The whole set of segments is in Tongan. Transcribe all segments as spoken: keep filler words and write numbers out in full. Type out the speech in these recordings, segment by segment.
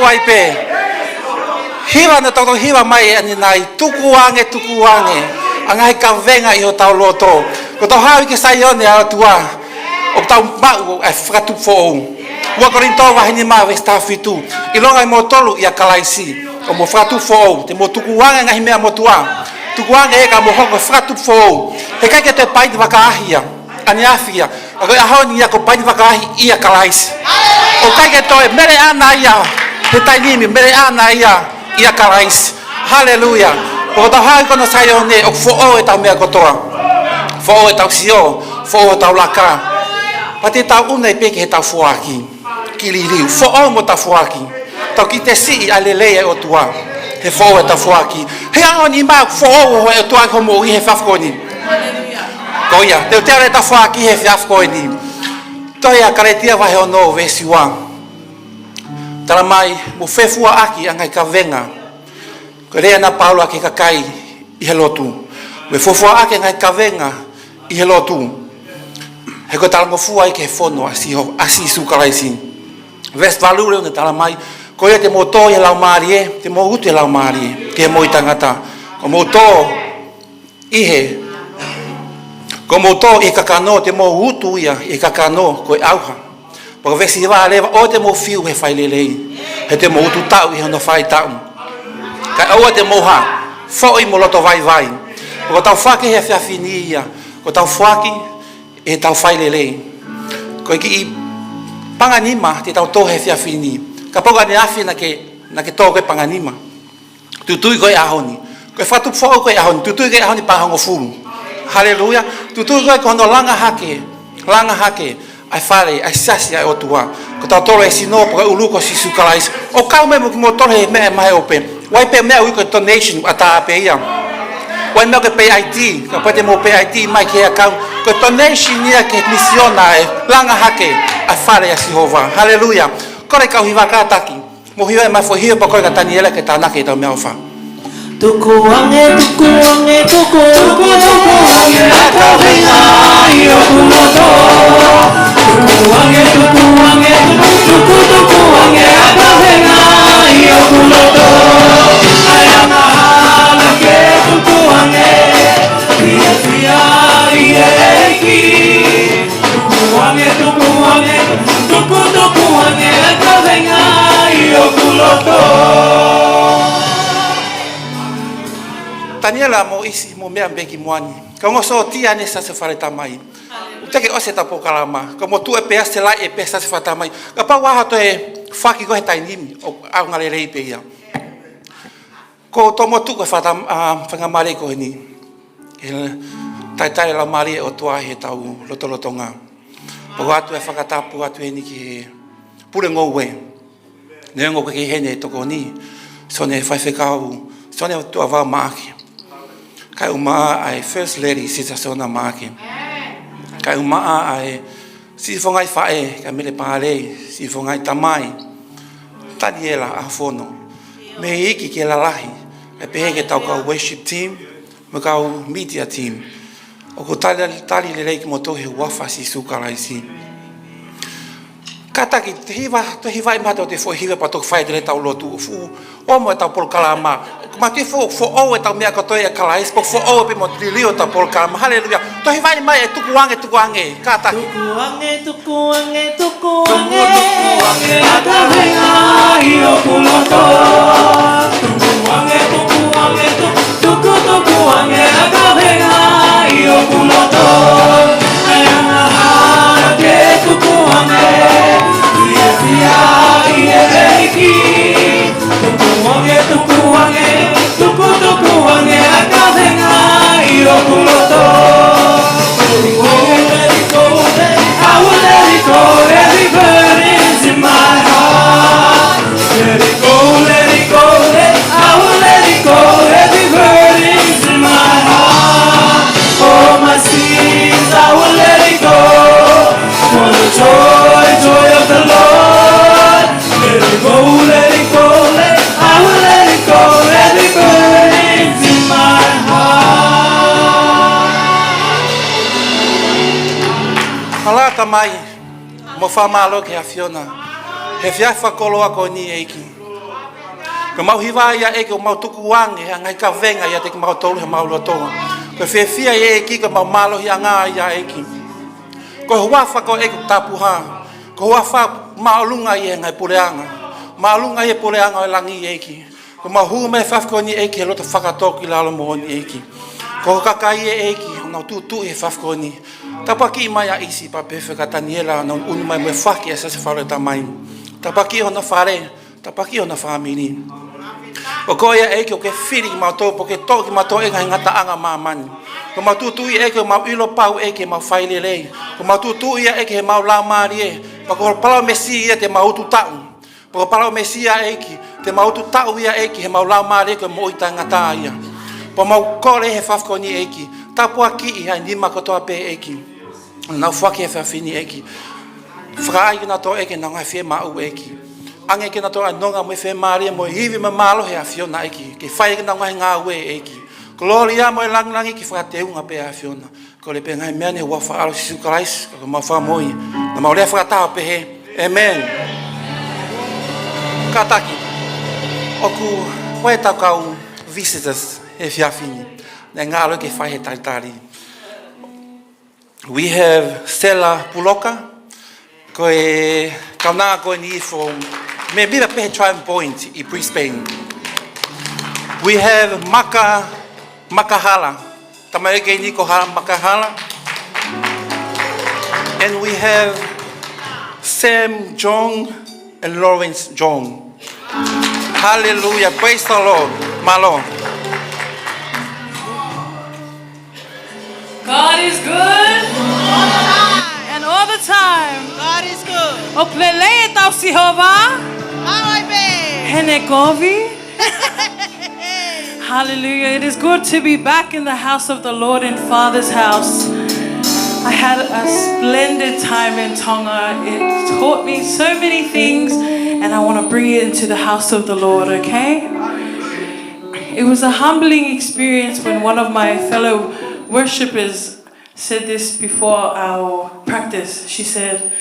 Pai pē. Hiva naʻa tau hiva mai ʻanenai, tukuange, tukuange ʻa e ngaahi kavenga ʻi hotau loto. Ko ʻetau haʻu ki Saione ʻa e ʻOtua, ʻoku tau maʻu ʻa e fakatupu foʻou. Ua Kolinitō vahe nima veesi taha fitu. ʻIlonga ʻa kimoutolu ʻia Kalaisi, ʻoku mou fakatupu foʻou, te mou tukuange ʻa e ngaahi meʻa motuʻa, tukuange ē ka mou hoko ko e fakatupu foʻou. He ʻikai ke toe paini vakaahi ia ʻaneafi ia, ka ko e ʻaho ni ia ko e paini vakaahi ʻia Kalaisi. ʻOku ʻikai ke toe mele ʻana ia he taimi ni, mele ʻana ia ʻia Kalaisi. Haleluia. Ko ʻetau haʻu ki hono Saione, ʻoku foʻou ʻetau meʻa kotoa. Foʻou ʻetau sio, foʻou ʻetau laka. Pea te tau ʻunuʻi pē ki heʻetau foaki. Ki liliu. Foʻou mo ʻetau foaki. Tau kiʻi tesi ʻa e lelei ʻa e ʻOtua he foʻou ʻetau foaki. He ʻaho ni maʻu foʻou ʻa e ʻOtua ʻi hoʻo moʻui he efiafi ko eni. Ko ia, teuteu ʻetau foaki he efiafi ko eni. Tohi ʻa Kalētia vahe ono veesi ua. Tala mai, mou fefuaʻaki ʻa e ngaahi kavenga. Ko e lea ʻa Paula ki he kakai ʻi he lotu. Mou fefuaʻaki ʻa e ngaahi kavenga ʻi he lotu. He ko e talangofua ia ki he fono ʻa Siho-, ʻa Sīsū Kalaisi. Veesi valu leva naʻe tala mai, ko ia te mou tō ʻi he Laumālie, te mou utu ʻi he Laumālie, ki he moʻui taʻengata. Ko hoʻomou tō ʻi he, ko hoʻomou tō ʻi he kakano, te mou utu ia ʻi he kakano, ko e ʻauha. Pea ko e veesi hiva leva, ʻoua te mou fiu he failelei, he te mou utu taʻu ʻi hono faitaʻu. Kae ʻoua te mou hā, foʻi mo loto vaivai. Pea ko ʻetau foaki he efiafi ni ia, ko ʻetau foaki ʻi heʻetau failelei. Ko e kiʻi panganima te tau tō he efiafi ni. Kapau ko ʻaneafi naʻa ke, naʻa ke tō ko e panganima. Tutuʻi ko e ʻaho ni. Ko e fakatupu foʻou ko e ʻaho ni. Tutuʻi ko e ʻaho ni pea hongofulu. Haleluia. Tutuʻi ko e ko hono langa hake. Langa hake ʻa e fale, ʻa e siasi ʻa e ʻOtua. Ko tautolu e sino, pea ko e ʻulu ko Sīsū Kalaisi. ʻO kau mai mo kimoutolu he meʻa ʻe mahe ʻo pē. ʻOku ʻi ai pē meʻa ʻoku ui ko e donation, ʻatā pē ia. ʻOku ʻi ai meʻa ko e pay I D, kapau te mou pay I D mai ki he account. Ko e donation ia ki he misiona ʻa e langa hake ʻa e fale ʻa Sihova. Haleluia. Kole kau hiva kātaki. Mou hiva mai foʻi hiva pea kole kia Taniela ke tānaki ʻetau meʻaʻofa. Tukuange, tukuange, tuku, tuku, tukuange ʻa e kavenga ʻi hoku loto. Tukuange, tukuange, tuku, tuku, tukuange ʻa e kavenga ʻi hoku loto. ʻA e angahala ke tukuange, fiefia ʻi he ʻEiki. Tukuange, tukuange, tuku, tukuange ʻa e kavenga ʻi hoku loto. Taniela mo ʻIsi mo meʻa pē ki muʻa ni. Ka ongo sōtia ʻanenai Siasi Fale Tamai. ʻOku teʻeki ʻosi ʻetau polokalama. Ka mou tuʻu pē ʻa e selaʻi pē Siasi Fale Tamai. Kapau ʻe toe foaki ko e he taimi ni, ʻoku ʻaonga lelei pē ia. Ko e tomuʻa tuku e fata-, ʻa, faingamālie ko eni. He talitali e Laumālie ʻo e ʻOtua heʻetau lotolotonga. Pea ʻoatu e fakatapu atu eni ki he pule ngoue. Neongo ʻoku ʻikai ke ʻi heni e tokoni, Sione Faifekau, Sione Tuʻavā Maʻake. Kae ʻumaʻā ʻa e First Lady, Sister Siona Maʻake. Kae ʻumaʻā ʻa e Siʻi Fofongaʻi Faʻē, kae Mele Pālei, Siʻi Fofongaʻi Tamai, Taniela ʻAhofono, mei he iiki ki he lalahi, kae pehē ki heʻetau kau worship team, mo e kau media team. ʻOku talitali lelei kimoutolu he huafa ʻo Sīsū Kalaisi. Kātaki, toe hiva, toe hivaʻi mai haʻatau toe foʻi hiva pea toki fai atu leva ʻetau lotu. Fuʻu ʻomi ʻetau polokalama. Mātuʻaki fo-, foʻou ʻetau meʻa kotoa ʻia Kalaisi, pea foʻou pē mo liliu ʻetau polokalama. Haleluia. Toe hivaʻi mai e tukuange, tukuange. Kātaki. Tukuange, tukuange, tukuange. Tukuange ʻa e kavenga ʻi hoku loto. Tukuange, tukuange, tuku, tuku, tukuange ʻa e kavenga ʻi hoku loto. ʻA e angahala ke tukuange, fiefia ʻi he ʻEiki. Tukuange, tukuange, tuku, tukuange ʻa e kavenga ʻi hoku loto. Tukuange, let it go, let it, I will let it go, every burden's in my heart. Let it go, let it go, let, I will let it go, every burden's in my heart. All my sins, I will let it go, for the joy, joy of the Lord. Let it go, let it go, let, I will let it go, every burden's in my heart. Hala Tamai, mo fakamālō ki he ʻAfiona he efiafi fakakoloa ko eni ʻEiki. Ko ʻemau hiva ia ʻEiki, ʻoku mau tukuange ʻa e ngaahi kavenga ʻiate kimautolu he ʻemau loto. Ko e fiefia ia ʻEiki, ko ʻemau mālohiʻanga ia ʻEiki. Ko e huafa ko ē ʻoku tapu hā. Ko e huafa māʻolunga ia he ngaahi puleʻanga. Māʻolunga ia he puleʻanga ʻo e langi ʻEiki. Ko ʻemau hū mai he efiafi ko eni ʻEiki he loto fakatōkilalo moʻoni ʻEiki. Ko e kakai ʻEiki, ʻoku nau tūtuuʻi he efiafi ko eni. Tāpuakiʻi mai ʻa ʻIsi pea pehē foki kia Taniela, ʻoku nau ʻunu mai mo e faki ʻa e siasi fale ʻo e Tamai. Tāpuakiʻi hono fale, tāpuakiʻi hono fāmili. ʻOku ʻikai ʻEiki ʻoku ke fili kimautolu, pe ʻoku ke toʻo kimautolu ʻe he ngataʻanga ʻo māmani. Ko ʻemau tūtuuʻi ʻEiki, ʻoku mau ʻilo pau ʻEiki, ʻoku mau fai lelei. Ko ʻemau tūtuuʻi ʻEiki, ʻoku mau laumālie. Pea ko e palōmesi ia te mau utu taʻu. Pea ko e palōmesi ia ʻEiki, te mau utu taʻu ia ʻEiki, he ʻemau laumālie ko e moʻui taʻengata ia. Pea mau kole he efiafi ko eni ʻEiki, tāpuakiʻi ʻa e nima kotoa pē ʻEiki. Nau faki he efiafi ni ʻEiki. Fakaʻai kinautolu ʻEiki, ʻenau ngaahi fiemaʻu ʻEiki. ʻAnge kinautolu ʻa e nonga mo e fiemālie mo e ivi mo e mālohi ʻa e ʻAfiona ʻEiki. Ke fai ʻenau ngaahi ngāue ʻEiki. Kolōlia mo e langilangi ke fakateunga pē ʻa e ʻAfiona. Kole pē ngaahi meʻa ni he huafa ʻo Sīsū Kalaisi, ko homau Fakamoʻui. Naʻa mau lea fakataha ʻo pehē, ʻēmeni. Kātaki, ʻoku ʻi ai ʻetau kau visitors he efiafi ni. Naʻe ngalo ke fai he talitali. We have Stella Puloka, ko e kaunanga ko eni from, maybe the pehē Triumph Point ʻi Brisbane. We have Maka Makahala. Tamaiki ʻeni ko Hala Makahala. And we have Sam Jong and Lawrence Jong. Hallelujah. Praise the Lord. Mālō. God is good. And all the time. God is good. ʻOku lelei ʻetau Sihova. Hawaii Bay. Heʻene kovi. Hallelujah. It is good to be back in the house of the Lord, in Father's house. I had a splendid time in Tonga. It taught me so many things, and I want to bring it into the house of the Lord, okay? It was a humbling experience when one of my fellow worshippers said this before our practice. She said,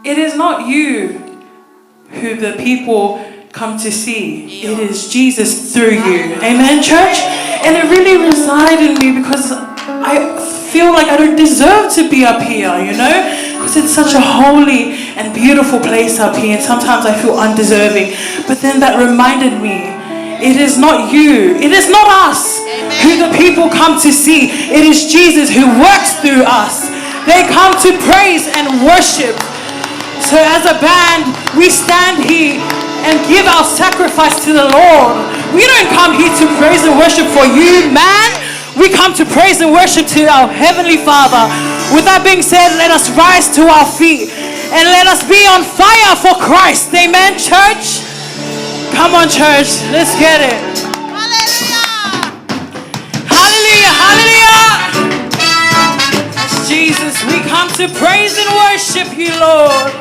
"It is not you who the people come to see. It is Jesus through you." Amen, church? And it really resided in me because I feel like I don't deserve to be up here, you know? Because it's such a holy and beautiful place up here, and sometimes I feel undeserving. But then that reminded me, it is not you, it is not us who the people come to see. It is Jesus who works through us. They come to praise and worship. So as a band, we stand here and give our sacrifice to the Lord. We don't come here to praise and worship for you, man. We come to praise and worship to our Heavenly Father. With that being said, let us rise to our feet and let us be on fire for Christ. Amen, church? Come on, church. Let's get it. Hallelujah. Hallelujah. Hallelujah. Yes, Jesus, we come to praise and worship you, Lord.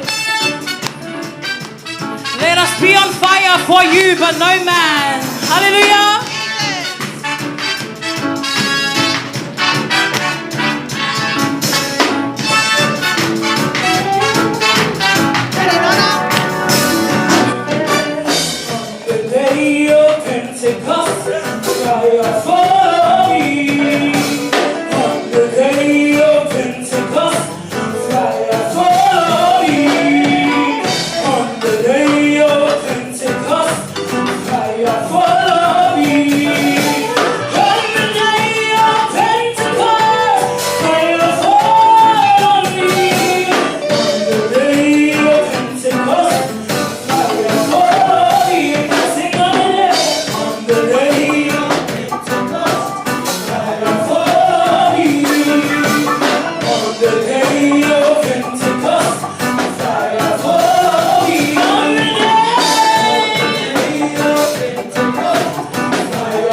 Let us be on fire for you, but no man. Hallelujah. The day of Pentecost, fire follow me. On the day of Pentecost, fire follow me. On the day of Pentecost, fire follow me. On the day of Pentecost, fire follow me. On the day of Pentecost,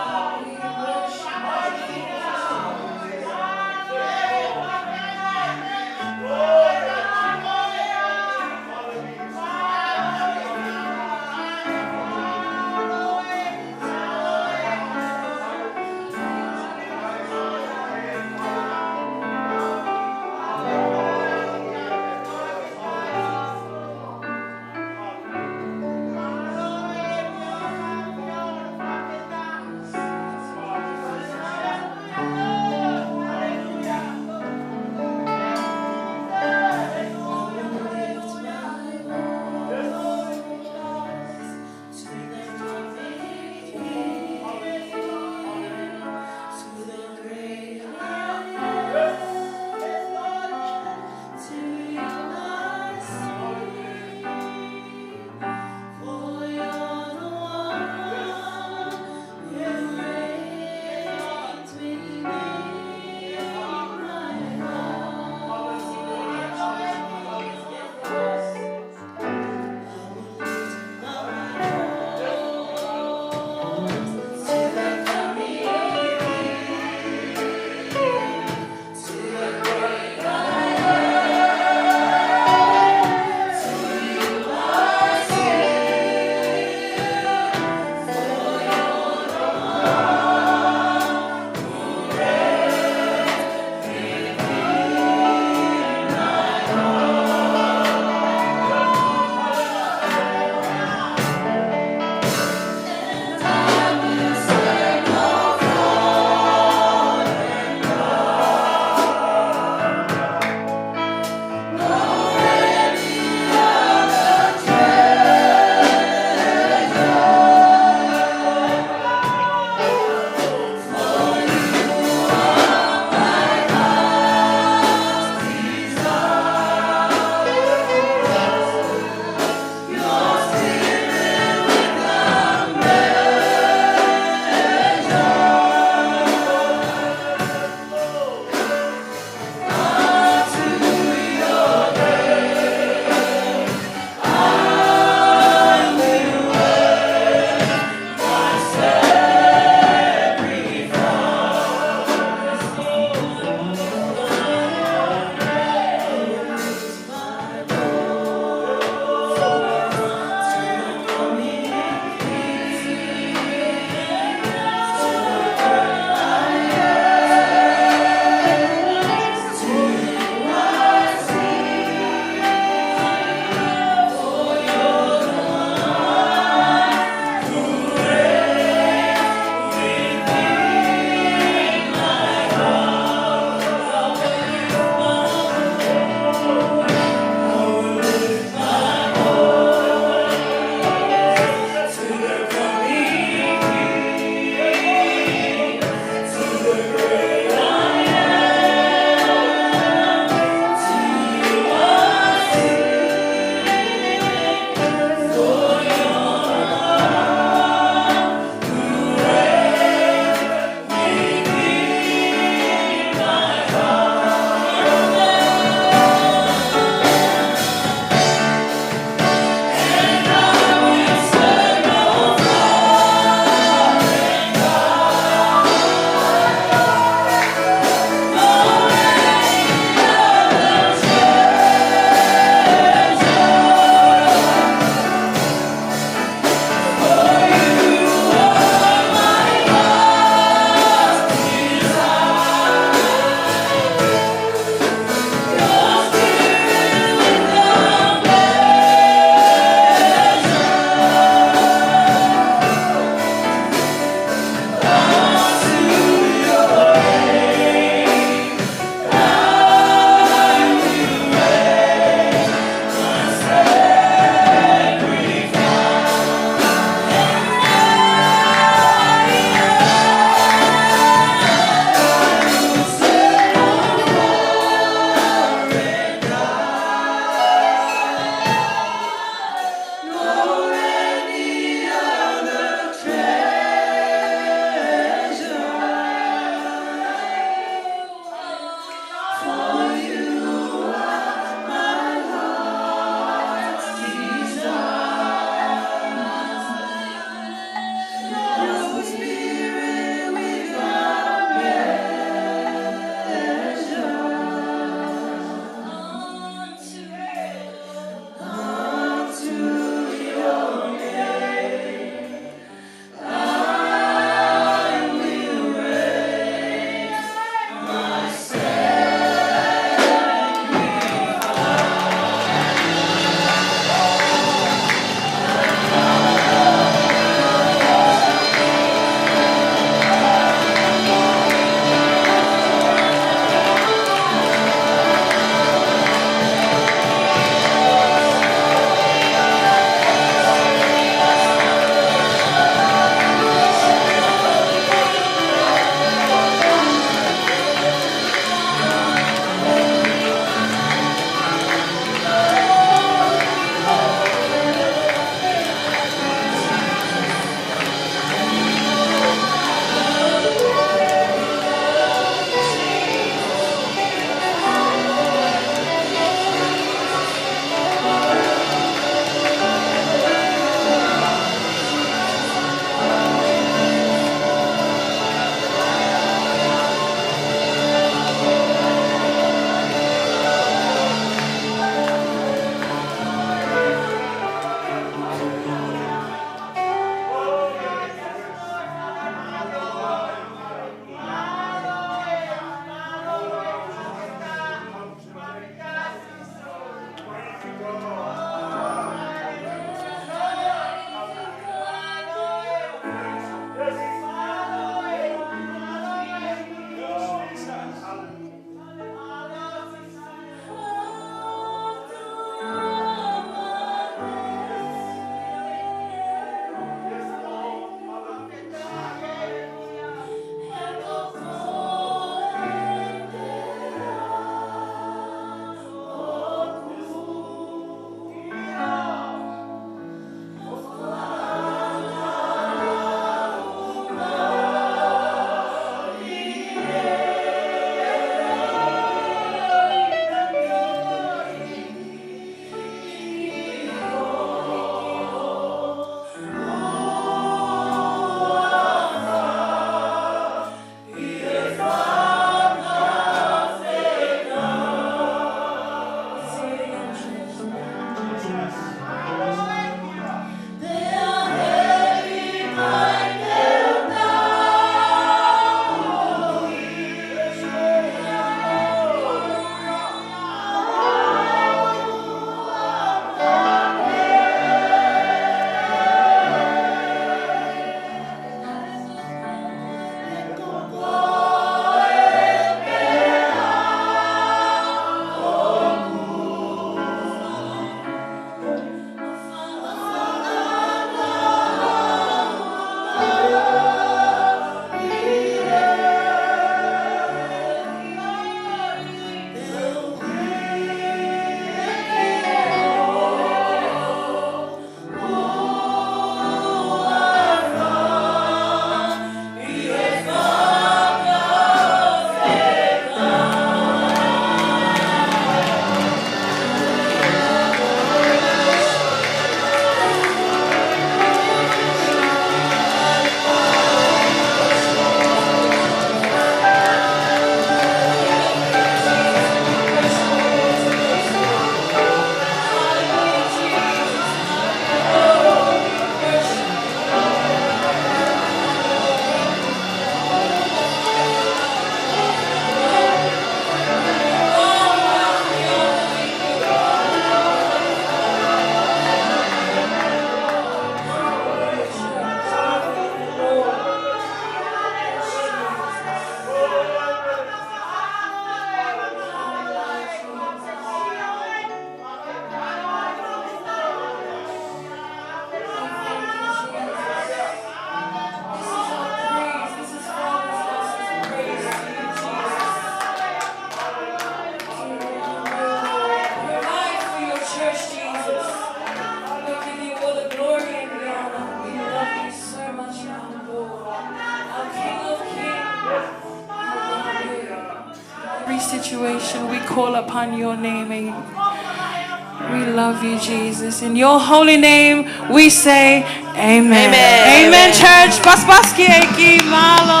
situation, we call upon your name. And we love you, Jesus. In your holy name, we say, Amen. Amen. Amen, church. Paspas ki he ʻEiki, mālō.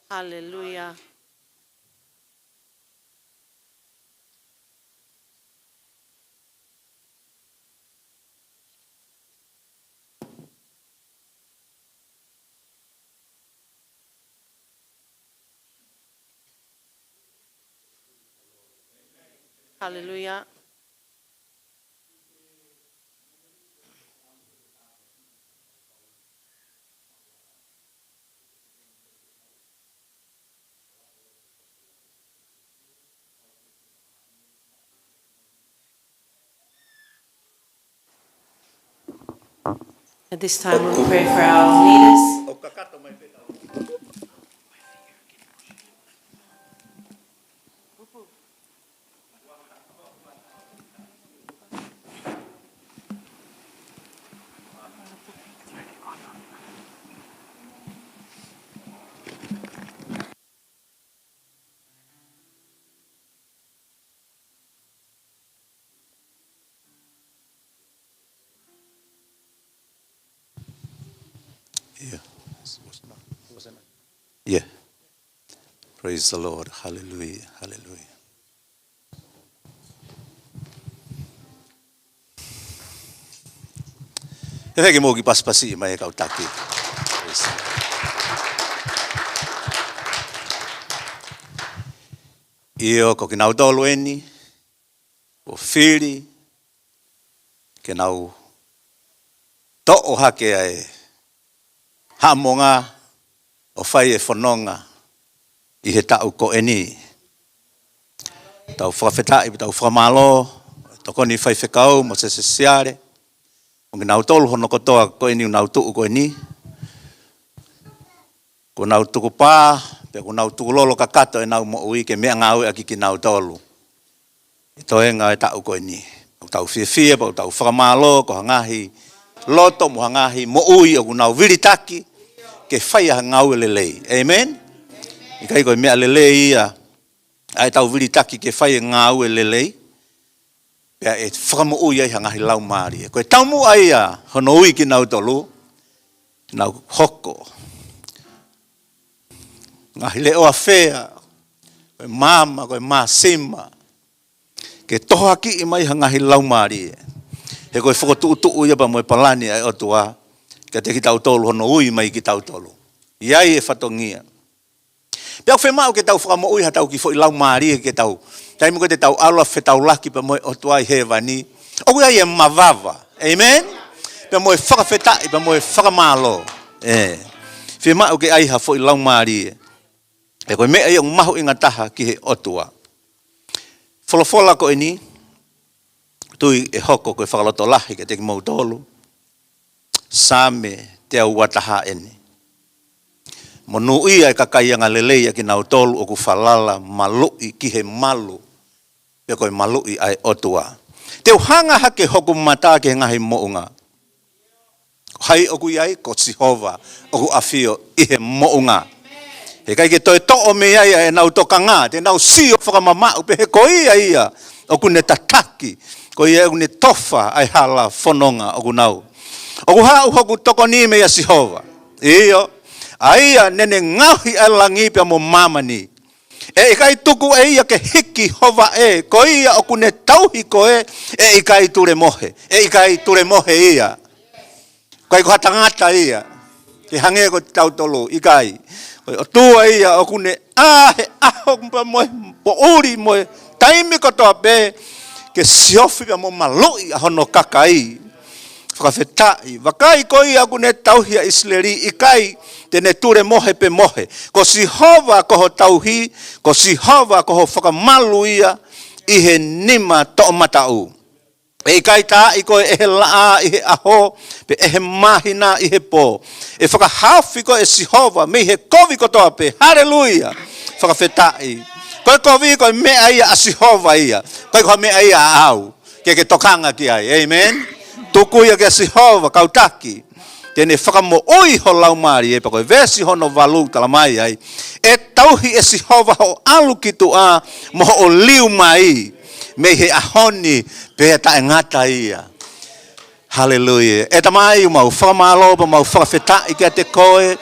Hallelujah. Hallelujah. At this time, we'll pray for our leaders. Yeah. Yeah. Praise the Lord. Hallelujah. Hallelujah. He feke mo ki pasipasi mai e kau taki. Praise the Lord. ʻIo, ko kinautolu eni kuo fili ke nau toʻo hake ʻa e Haʻamonga ʻo fai e fononga ʻi he taʻu ko eni. Tau fakafetaʻi, tau fakamālō, tokoni faifekau mo Sesesiale, mo kinautolu hono kotoa ko eni ʻoku nau tuʻu ko eni. Kuo nau tukupā, pea kuo nau tukulolo kakato ʻenau moʻui ke meʻangāueʻaki kinautolu ʻi he toenga e taʻu ko eni. ʻOku tau fiefia, pea ʻoku tau fakamālō, ko ha ngaahi loto mo ha ngaahi moʻui ʻoku nau vilitaki ke fai ʻa e ngāue lelei. Amen? ʻIkai ko e meʻa lelei ia ʻa ʻetau vilitaki ke fai e ngāue lelei, pea ʻe fakamoʻui ai ha ngaahi laumālie. Ko e taumuʻa ia hono ui kinautolu, nau hoko ngaahi leʻo ʻafea, ko e maama, ko e māsima, ke tohoakiʻi mai ha ngaahi laumālie. He ko e fokotuʻutuʻu ia pea mo e palani ʻa e ʻOtua kiate kitautolu hono ui mai kitautolu. ʻI ai e fatongia. Pea ʻoku fiemaʻu ke tau fakamoʻui haʻatau kiʻi foʻi laumālie ke tau, taimi ko ē te tau ʻalu ʻo fetaulaki pea mo e ʻOtua ʻi hēvani, ʻoku ʻi ai e mavava. Amen? Pea mo e fakafetaʻi, pea mo e fakamālō. ʻE. Fiemaʻu ke ʻi ai ha foʻi laumālie. He ko e meʻa ia ʻoku mahuʻinga taha ki he ʻOtua. Folofola ko eni, tui ʻe hoko ko e fakalotolahi kiate kimoutolu. Saame teau uataha eni. Monūʻia e kakai angalelei ʻa kinautolu ʻoku falala maluʻi ki he malu, pe ko e maluʻi ʻa e ʻOtua. Te u hanga hake hoku mata ki he ngaahi moʻunga. Ko hai ʻoku ʻi ai? Ko Sihova ʻoku ʻafio ʻi he moʻunga. He ʻikai ke toe toʻo mei ai ʻa ʻenau tokanga, te nau sio fakamamaʻu pē he ko ia ia ʻoku ne tataki, ko ia ʻoku ne tofa ʻa e hala fononga ʻoku nau. ʻOku haʻu hoku tokoni meia Sihova. ʻIo, ʻa ia naʻa ne ngaohi ʻa e langi pea mo māmani. ʻE ʻikai tuku ʻe ia ke hiki hovaʻe, ko ia ʻoku ne tauhi koe, ʻe ʻikai tulemohe, ʻe ʻikai tulemohe ia. ʻIkai ko ha tangata ia ke hangē ko kitautolu, ʻikai. Ko e ʻOtua ia ʻoku ne ʻā he ʻaho pea mo e poʻuli mo e taimi kotoa pē ke siofi pea mo maluʻi ʻa hono kakai. Fakafetaʻi. Vakai, ko ia ʻoku ne tauhi ʻa ʻIsileli, ʻikai te ne tulemohe pe mohe. Ko Sihova ko ho tauhi, ko Sihova ko ho fakamalu ia ʻi he nima toʻomataʻu. ʻE ʻikai taaʻi koe ʻe he laʻā ʻi he ʻaho, pe ʻe he māhina ʻi he pō. ʻE fakahaofi koe ʻe Sihova mei he kovi kotoa pē. Haleluia. Fakafetaʻi. Ko e kovi ko e meʻa ia ʻa Sihova ia. ʻIkai ko ha meʻa ia ʻaʻau ke ke tokanga ki ai. Amen. Tuku ia kia Sihova, kau taki, te ne fakamoʻui ho laumālie. Pea ko e veesi hono valu talamai ai, ʻe tauhi ʻe Sihova hoʻo ʻalu ki tuʻa mo hoʻo liu mai, mei he ʻaho ni pea taʻengata ia. Haleluia. ʻE Tamai, mau fakamālō pea mau fakafetaʻi kiate koe.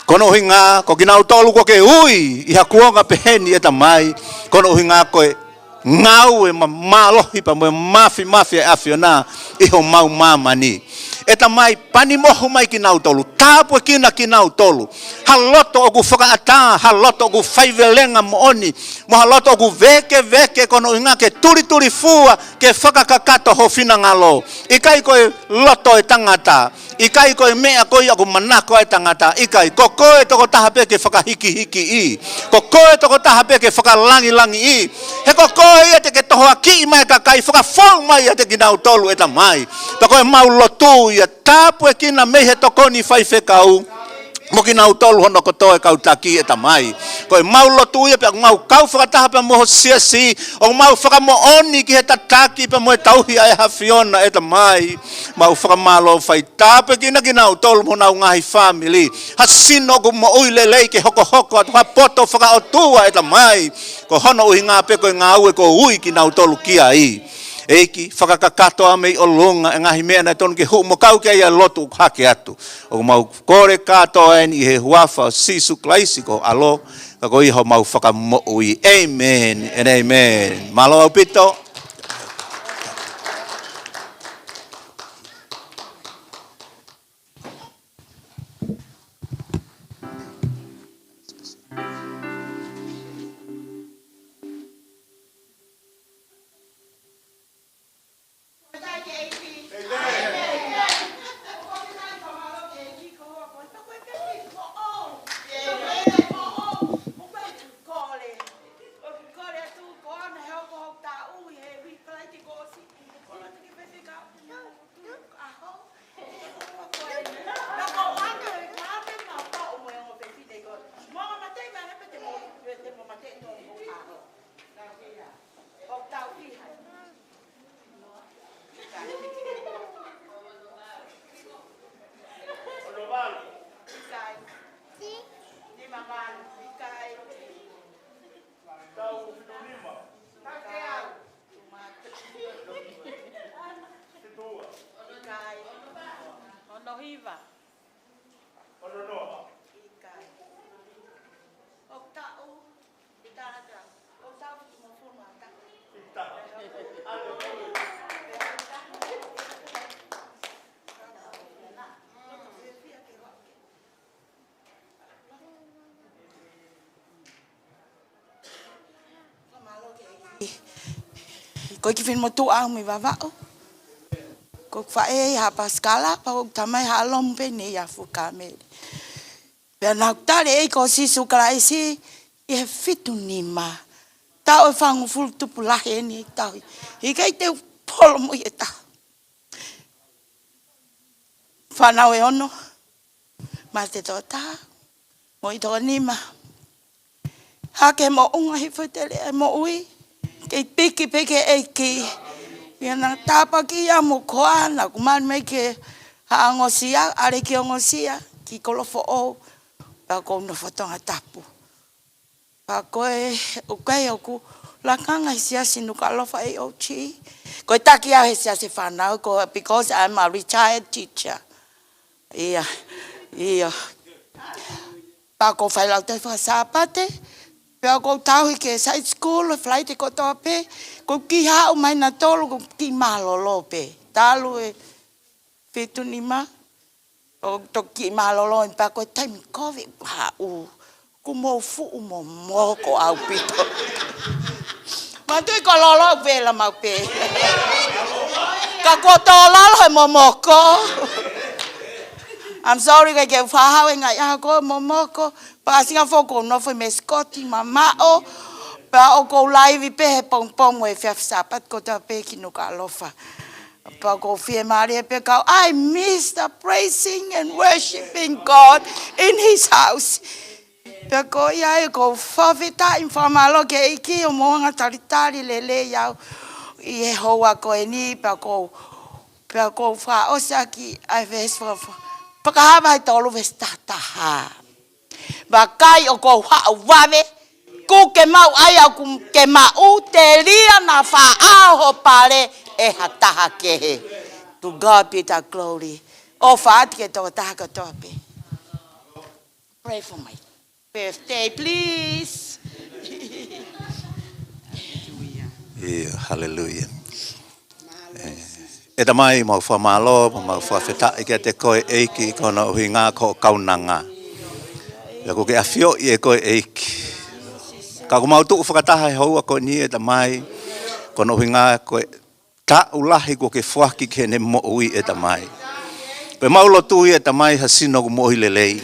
Ko hono ʻuhinga, ko kinautolu kuo ke ui ʻi ha kuonga pehē ni, ʻe Tamai, ko hono ʻuhinga ko e ngāue mālohi pea mo e māfimafi ʻa e ʻAfiona ʻi homau māmani. ʻE Tamai, pani mohu mai kinautolu, tāpuekina kinautolu. Ha loto ʻoku fakaʻatā, ha loto ʻoku faivelenga moʻoni, mo ha loto ʻoku vēkeveke, ko hono ʻuhinga ke tulitulifua, ke fakakakato ho finangalo. ʻIkai ko e loto ʻo e tangata, ʻikai ko e meʻa ko ia ʻoku manako ai e tangata, ʻikai. Ko koe tokotaha pē ke fakahikihikiʻi. Ko koe tokotaha pē ke fakalangilangiʻi. He ko koe ia te ke tohoakiʻi mai e kakai, fakafou mai ʻiate kinautolu, ʻe Tamai. Pea ko ʻemau lotu ia, tāpuekina mei he tokoni faifekau mo kinautolu hono kotoa e kau taki, ʻe Tamai. Ko ʻemau lotu ia pea mau kau fakataha pea mo ho siasi, ʻo mau fakamoʻoni ki he tataki pea mo e tauhi ʻa e ʻAfiona, ʻe Tamai. Mau fakamālō, fai tāpuekina kinautolu mo honau ngaahi fāmili. Ha sino ʻoku moʻui lelei ke hokohoko atu, ha poto fakaʻotua, ʻe Tamai. Ko hono ʻuhinga pē ko e ngāue kuo ui kinautolu ki ai. ʻEiki, fakakakato ā mei ʻolunga e ngaahi meʻa naʻe tonu ke hū mo kau ki ai ʻa e lotu ʻoku hake atu. ʻOku mau kole kātoa eni ʻi he huafa ʻo Sīsū Kalaisi ko ho ʻAlo, ka ko ia homau Fakamoʻui. ʻĒmeni and ʻēmeni. Mālō ʻaupito. Ono hiva. Ono noa. ʻIkai. ʻOku taʻu, ʻi taha taha. ʻOku taʻu ki mo funu ata. ʻI taha. Haleluia. Ko e kiʻi finemotuʻa au mei Vavaʻu. Ko e faʻē ia ʻa Pasikala, pea ko e tamai ʻa Lomu pē ʻi he fuʻu kāmeli. Pea naʻa ku tali ʻEiki ko Sīsū Kalaisi ʻi he fitu nima. Taʻu ʻe fāngofulu tupu lahi eni ʻi he taʻu. ʻIkai te u polo mo ia taha. Fānau ʻe ono. Mate toko taha, moʻui toko nima. Hake moʻunga hifo tele e moʻui, kei piki pē ki he ʻEiki. Ia naʻa tāpuakiʻi au mo koā, naʻa ku mali mai ke haʻu ʻo ongosia, ʻalu ki he ongosia, ki Kolofoʻou, pea ʻoku ou nofo Tongatapu. Pea ko e, ʻoku ʻikai ʻoku lakanga he siasi Nukuʻalofa A O G. Ko e taki au he siasi fānau, ko, because I'm a retired teacher. ʻIo, ʻio. Pea ʻoku ou fai lautohi faka-Sāpate, pea ʻoku ou tauhi ki he side school, Falaite kotoa pē, ʻoku ou kiʻi haʻu mai naʻa tolu, ʻoku ou kiʻi mālōlō pē. Talu e fitu nima, ʻo toki mālōlō eni pea ko e taimi kovi haʻu. Kuo mou fuʻu momoko ʻaupito. Mātuʻa ko lolo vela mau pē. Ka kuo tō lalo he momoko. I'm sorry, ʻikai ke u fakahā ʻe ngaahi ʻaho ko e momoko. Pea ʻi Singapore ʻoku ou nofo ʻi Mascot, mamaʻo. Pea ʻoku ou laivi pē he pongipongi he efiafi Sāpate kotoa pē ki Nukuʻalofa. Pea ʻoku ou fiemālie pē kau, I miss the praising and worshiping God in his house. Pea ko ia ai ʻoku ou fakafetaʻi mo fakamālō ki he ʻEiki hoʻomou anga talitali lelei au ʻi he houa ko eni, pea ʻoku ou Pea ʻoku ou fakaʻosi ʻaki ʻa e veesi faka-, Fakahā vahe tolu veesi taha taha. Vakai ʻoku ou haʻu vave, ʻoku ke maʻu ʻa ia ʻoku ke maʻu, telia naʻa faʻao ho pale ʻe ha taha kehe. To God be the glory. ʻOfa atu ki he tokotaha kotoa pē. Pray for my birthday, please. ʻIo, haleluia. ʻE Tamai, mau fakamālō, mau fakafetaʻi kiate koe ʻEiki, ko hono ʻuhinga ko hoʻo kaunanga. Pea ʻoku ke ʻafioʻi ʻe koe ʻEiki. Ka ʻoku mau tuʻu fakataha he houa ko eni ʻe Tamai, ko hono ʻuhinga ko e taʻu lahi kuo ke foaki ki heʻene moʻui ʻe Tamai. Pea mau lotua ʻe Tamai ha sino ʻoku moʻui lelei.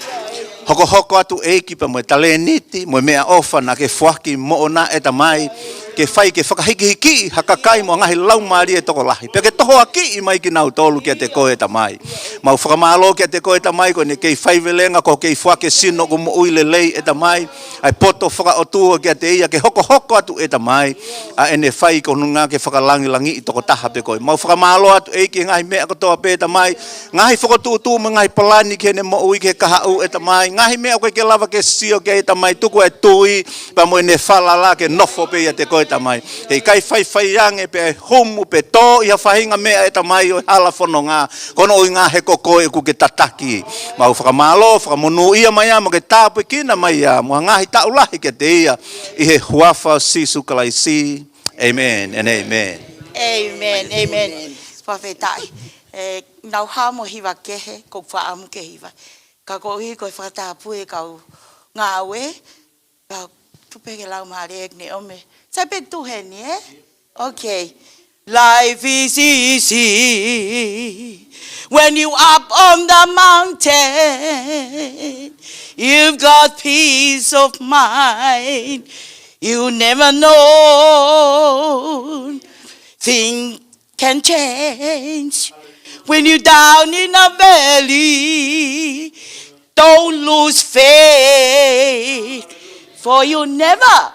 Hokohoko atu ʻEiki pea mo e talēniti, mo e meʻaʻofa naʻa ke foaki moʻona ʻe Tamai, ke fai ke fakahīkihikiʻi ha kakai mo e ngaahi laumālie tokolahi. Pea ke tohoakiʻi mai kinautolu kiate koe ʻe Tamai. Mau fakamālō kiate koe ʻe Tamai, ko ʻene kei faivelenga, ko e kei foaki e sino ʻoku moʻui lelei ʻe Tamai. ʻA e poto fakaʻotua kiate ia, ke hokohoko atu ʻe Tamai ʻa ʻene fai, ko hono ʻuhinga ke fakalangilangiʻi tokotaha pē koe. Mau fakamālō atu ʻEiki he ngaahi meʻa kotoa pē ʻe Tamai, ngaahi fokotuʻutuʻu mo e ngaahi palani ki heʻene moʻui ki he kahaʻu ʻe Tamai, ngaahi meʻa ʻoku ʻikai ke lava ke sio ki ai ʻe Tamai, tuku e tui pea mo ʻene falala ke nofo pē ʻiate koe ʻe Tamai. He ʻikai faifai ange pea humu pe tō ʻi ha faʻahinga meʻa ʻe Tamai ʻo e hala fononga, ko hono ʻuhinga he ko koe ʻoku ke tataki. Mau fakamālō, fakamonūʻia mai ia, mo ke tāpuekina mai ia mo ha ngaahi taʻu lahi kiate ia, ʻi he huafa ʻo Sīsū Kalaisi. Amen and amen. Amen, amen. Fakafetaʻi. ʻE, nau hao mo hiva kehe, ʻoku ou fakaʻamu ke hiva. Ka koeʻuhi ko e fakatapui e kau ngāue, ka tuku pē ke lau mālie ʻEiki Neome. Sai pē tuʻu heni, ē? Okay. Life is easy when you up on the mountain. You've got peace of mind. You never know. Things can change when you down in a valley. Don't lose faith, for you never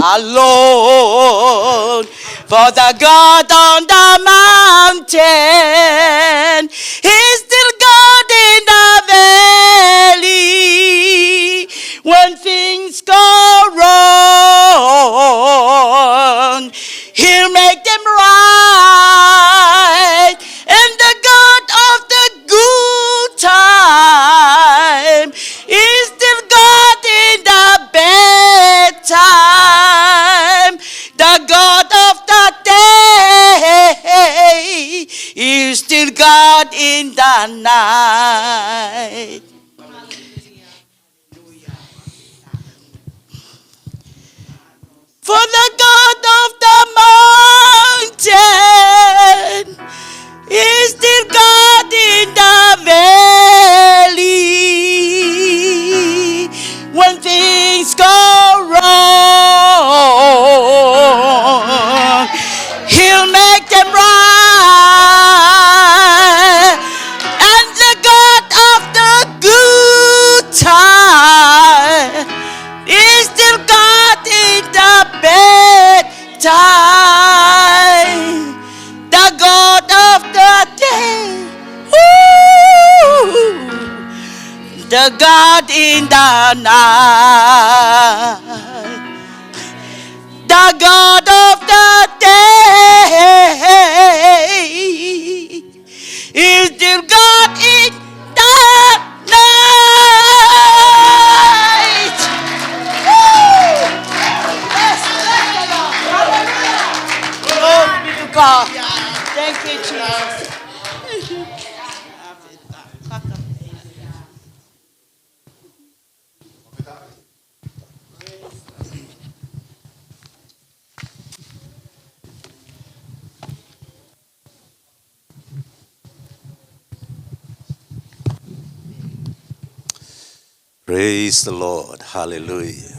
alone. For the God on the mountain is still God in the valley. When things go wrong, He'll make them right. And the God of the good time is still God in the bad time. The God of the day is still God in the night. For the God of the mountain is still God in the valley. When things go wrong, He'll make them right. And the God of the good time is still God in the bad time. The God of the day. Ooh, the God in the night. The God of the day is still God in the night. Woo! Yes, bless the Lord. Hallelujah. Glory be to God. Thank you, Jesus. Praise the Lord. Hallelujah.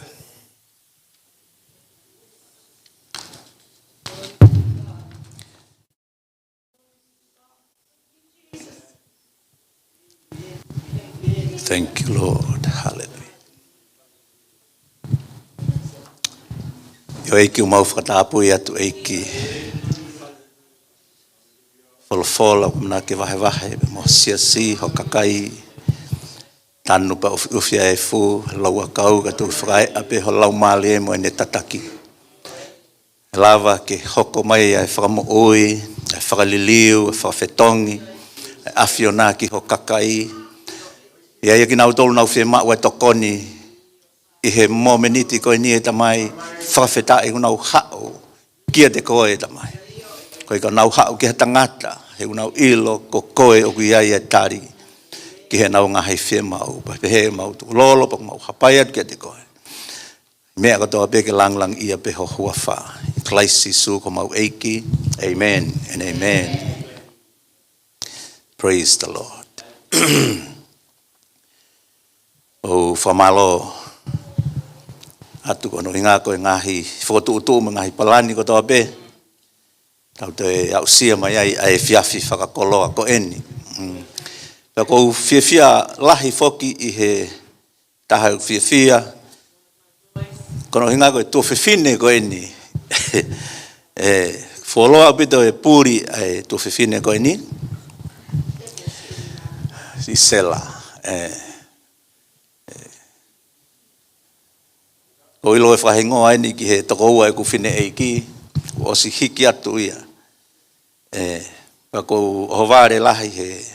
Thank you, Lord. Hallelujah. ʻIo ʻEiki, ʻoku mau fakatapui atu ʻEiki. Folo-, Fola, ʻoku mau ke vahevahe mo siasi ho kakai. Tanu pea ʻufiʻufi ʻa e efu, lau ʻakau ka tuku fakaeʻa pē ho laumālie mo ʻene tataki. Lava ke hoko mai ʻa e fakamoʻui, ʻa e fakaliliu, ʻa e fakafetongi, ʻa e ʻAfiona ki ho kakai. ʻA ia kinautolu ʻoku nau fiemaʻu ʻa e tokoni ʻi he momeniti ko eni ʻe Tamai, fakafetaʻi ʻoku nau haʻu kiate koe ʻe Tamai. ʻOku ʻikai ke nau haʻu ki ha tangata, he ʻoku nau ʻilo ko koe ʻoku ʻi ai ʻa e tali ki heʻenau ngaahi fiemaʻu. Pea pehē ʻemau tukulolo, pea ʻoku mau hapai atu kiate koe. Meʻa kotoa pē ke langilangiʻia pē ho huafa. ʻI Kalaisi Sīsū ko homau ʻEiki. Amen and amen. Praise the Lord. ʻOku ou fakamālō atu koeʻuhi ko e ngaahi fokotuʻutuʻu mo e ngaahi palani kotoa pē tau toe aʻusia mai ai ʻa e efiafi fakakoloa ko eni. Mm. Pea ʻoku ou fiefia lahi foki ʻi he taha ʻoku fiefia. Koeʻuhi ko e tuofefine ko eni. ʻE, fuoloa ʻaupito e puli ʻa e tuofefine ko eni. Sisela. ʻE, ʻoku ou ʻilo ʻe fakahingoa eni ki he tokoua ʻeku fineʻeiki, ʻosi hiki atu ia. ʻE, pea ʻoku ou ʻohovale lahi he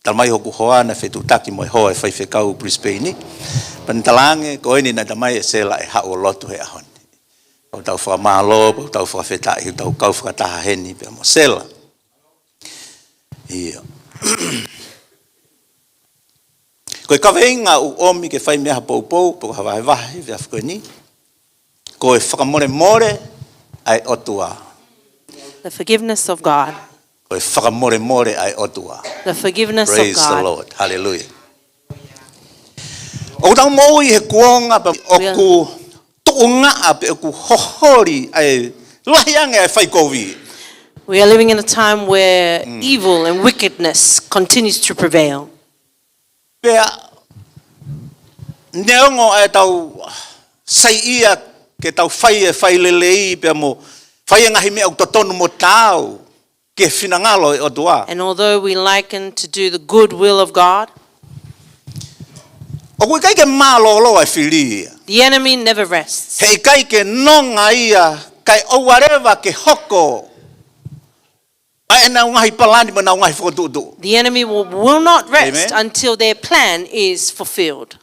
talamai hoku hoa naʻe fetuʻutaki mo e hoa ʻo e faifekau Brisbane. Pea ne talaange, ko eni naʻe talamai ʻe Sela ʻe haʻu ʻo lotu he ʻaho ni. ʻOku tau fakamālō, ʻoku tau fakafetaʻi, ʻoku tau kau fakataha heni pea mo Sela. ʻIo. Ko e kaveinga ʻoku ʻomi ke fai mei ai ha poupou, pe ko ha vahevahe, he efiafi ko eni. Ko e fakamolemole ʻa e ʻOtua. The forgiveness of God. Ko e fakamolemole ʻa e ʻOtua. The forgiveness of God. Praise the Lord. Hallelujah. ʻOku tau moʻui he kuonga pē ʻoku tuʻungaʻa pē ʻoku hoholi ʻa e lahi ange ʻa e faikovi. We are living in a time where evil and wickedness continues to prevail. Pea neongo ʻa e tau saiʻia ke tau fai e fai lelei pea mo fai e ngaahi meʻa ʻoku totonu mo taau ki he finangalo ʻo e ʻOtua. And although we liken to do the good will of God, ʻoku ʻikai ke mālōlō ʻa e fili ia. The enemy never rests. He ʻikai ke nonga ia kae ʻoua leva ke hoko ʻa ʻenau ngaahi palani mo ʻenau ngaahi fokotuʻutuʻu. The enemy will, will not rest Amen. Until their plan is fulfilled.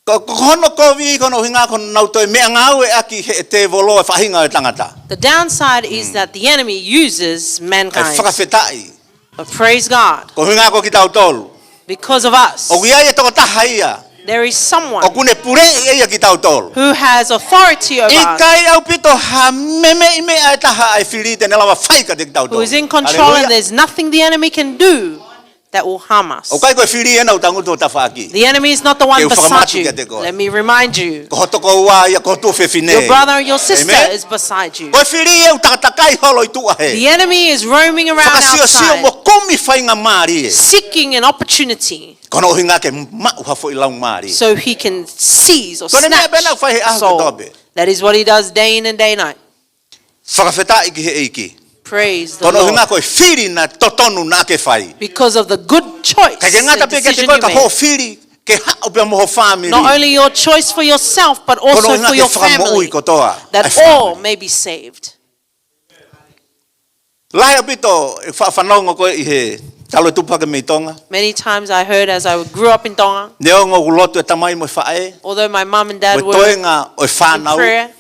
Ko, ko hono kovi, ko hono ʻuhinga, ko ʻenau toe meʻangāue ʻaki he tēvolo e faʻahinga ʻo e tangata. The downside is that the enemy uses mankind. ʻE fakafetaʻi. But praise God. Ko e ʻuhinga ko kitautolu. Because of us. ʻOku ʻi ai e tokotaha ia. There is someone ʻoku ne puleʻi ʻe ia kitautolu. Who has authority over us. ʻIkai ʻaupito ha memeʻi meʻa ʻe taha ʻa e fili te ne lava fai kiate kitautolu. Who is in control and Hallelujah. There's nothing the enemy can do that will harm us. ʻOku ʻikai ko e fili ena ʻoku tangutu ho tafaʻaki. The enemy is not the one Ke u beside fakamatu you. Kiate koe. Let me remind you. Ko ho tokoua ia, ko ho tuofefine. Your brother or your sister Amen. Is beside you. Ko e fili ʻoku takatakai holo ʻi tuʻa hē. The enemy is roaming around outside. Fakasiosio mo kumi faingamālie. Seeking an opportunity. Ko hono ʻuhinga ke maʻu ha foʻi laumālie. So he can seize or Ko e meʻa pē ena ʻoku fai he ʻaho kotoa pē. That is what he does day in and day night. Fakafetaʻi ki he ʻEiki. Praise the Lord. Ko hono ʻuhinga ko e fili naʻe totonu naʻa ke fai. Because of the good choice and decision you made. ʻIkai ke ngata pē kiate koe ka ho fili ke haʻu pea mo ho fāmili. Not only your choice for yourself, but also for your family. Ko hono ʻuhinga ke fakamoʻui kotoa ʻa e fāmili. That all may be saved. Lahi ʻaupito ʻeku faʻa fanongo ko ē ʻi he talu e tupu hake mei Tonga. Many times I heard as I grew up in Tonga, Neongo ʻoku lotu e tamai mo e faʻē. Although my mum and dad were Mo e toenga ʻo e fānau. In prayer,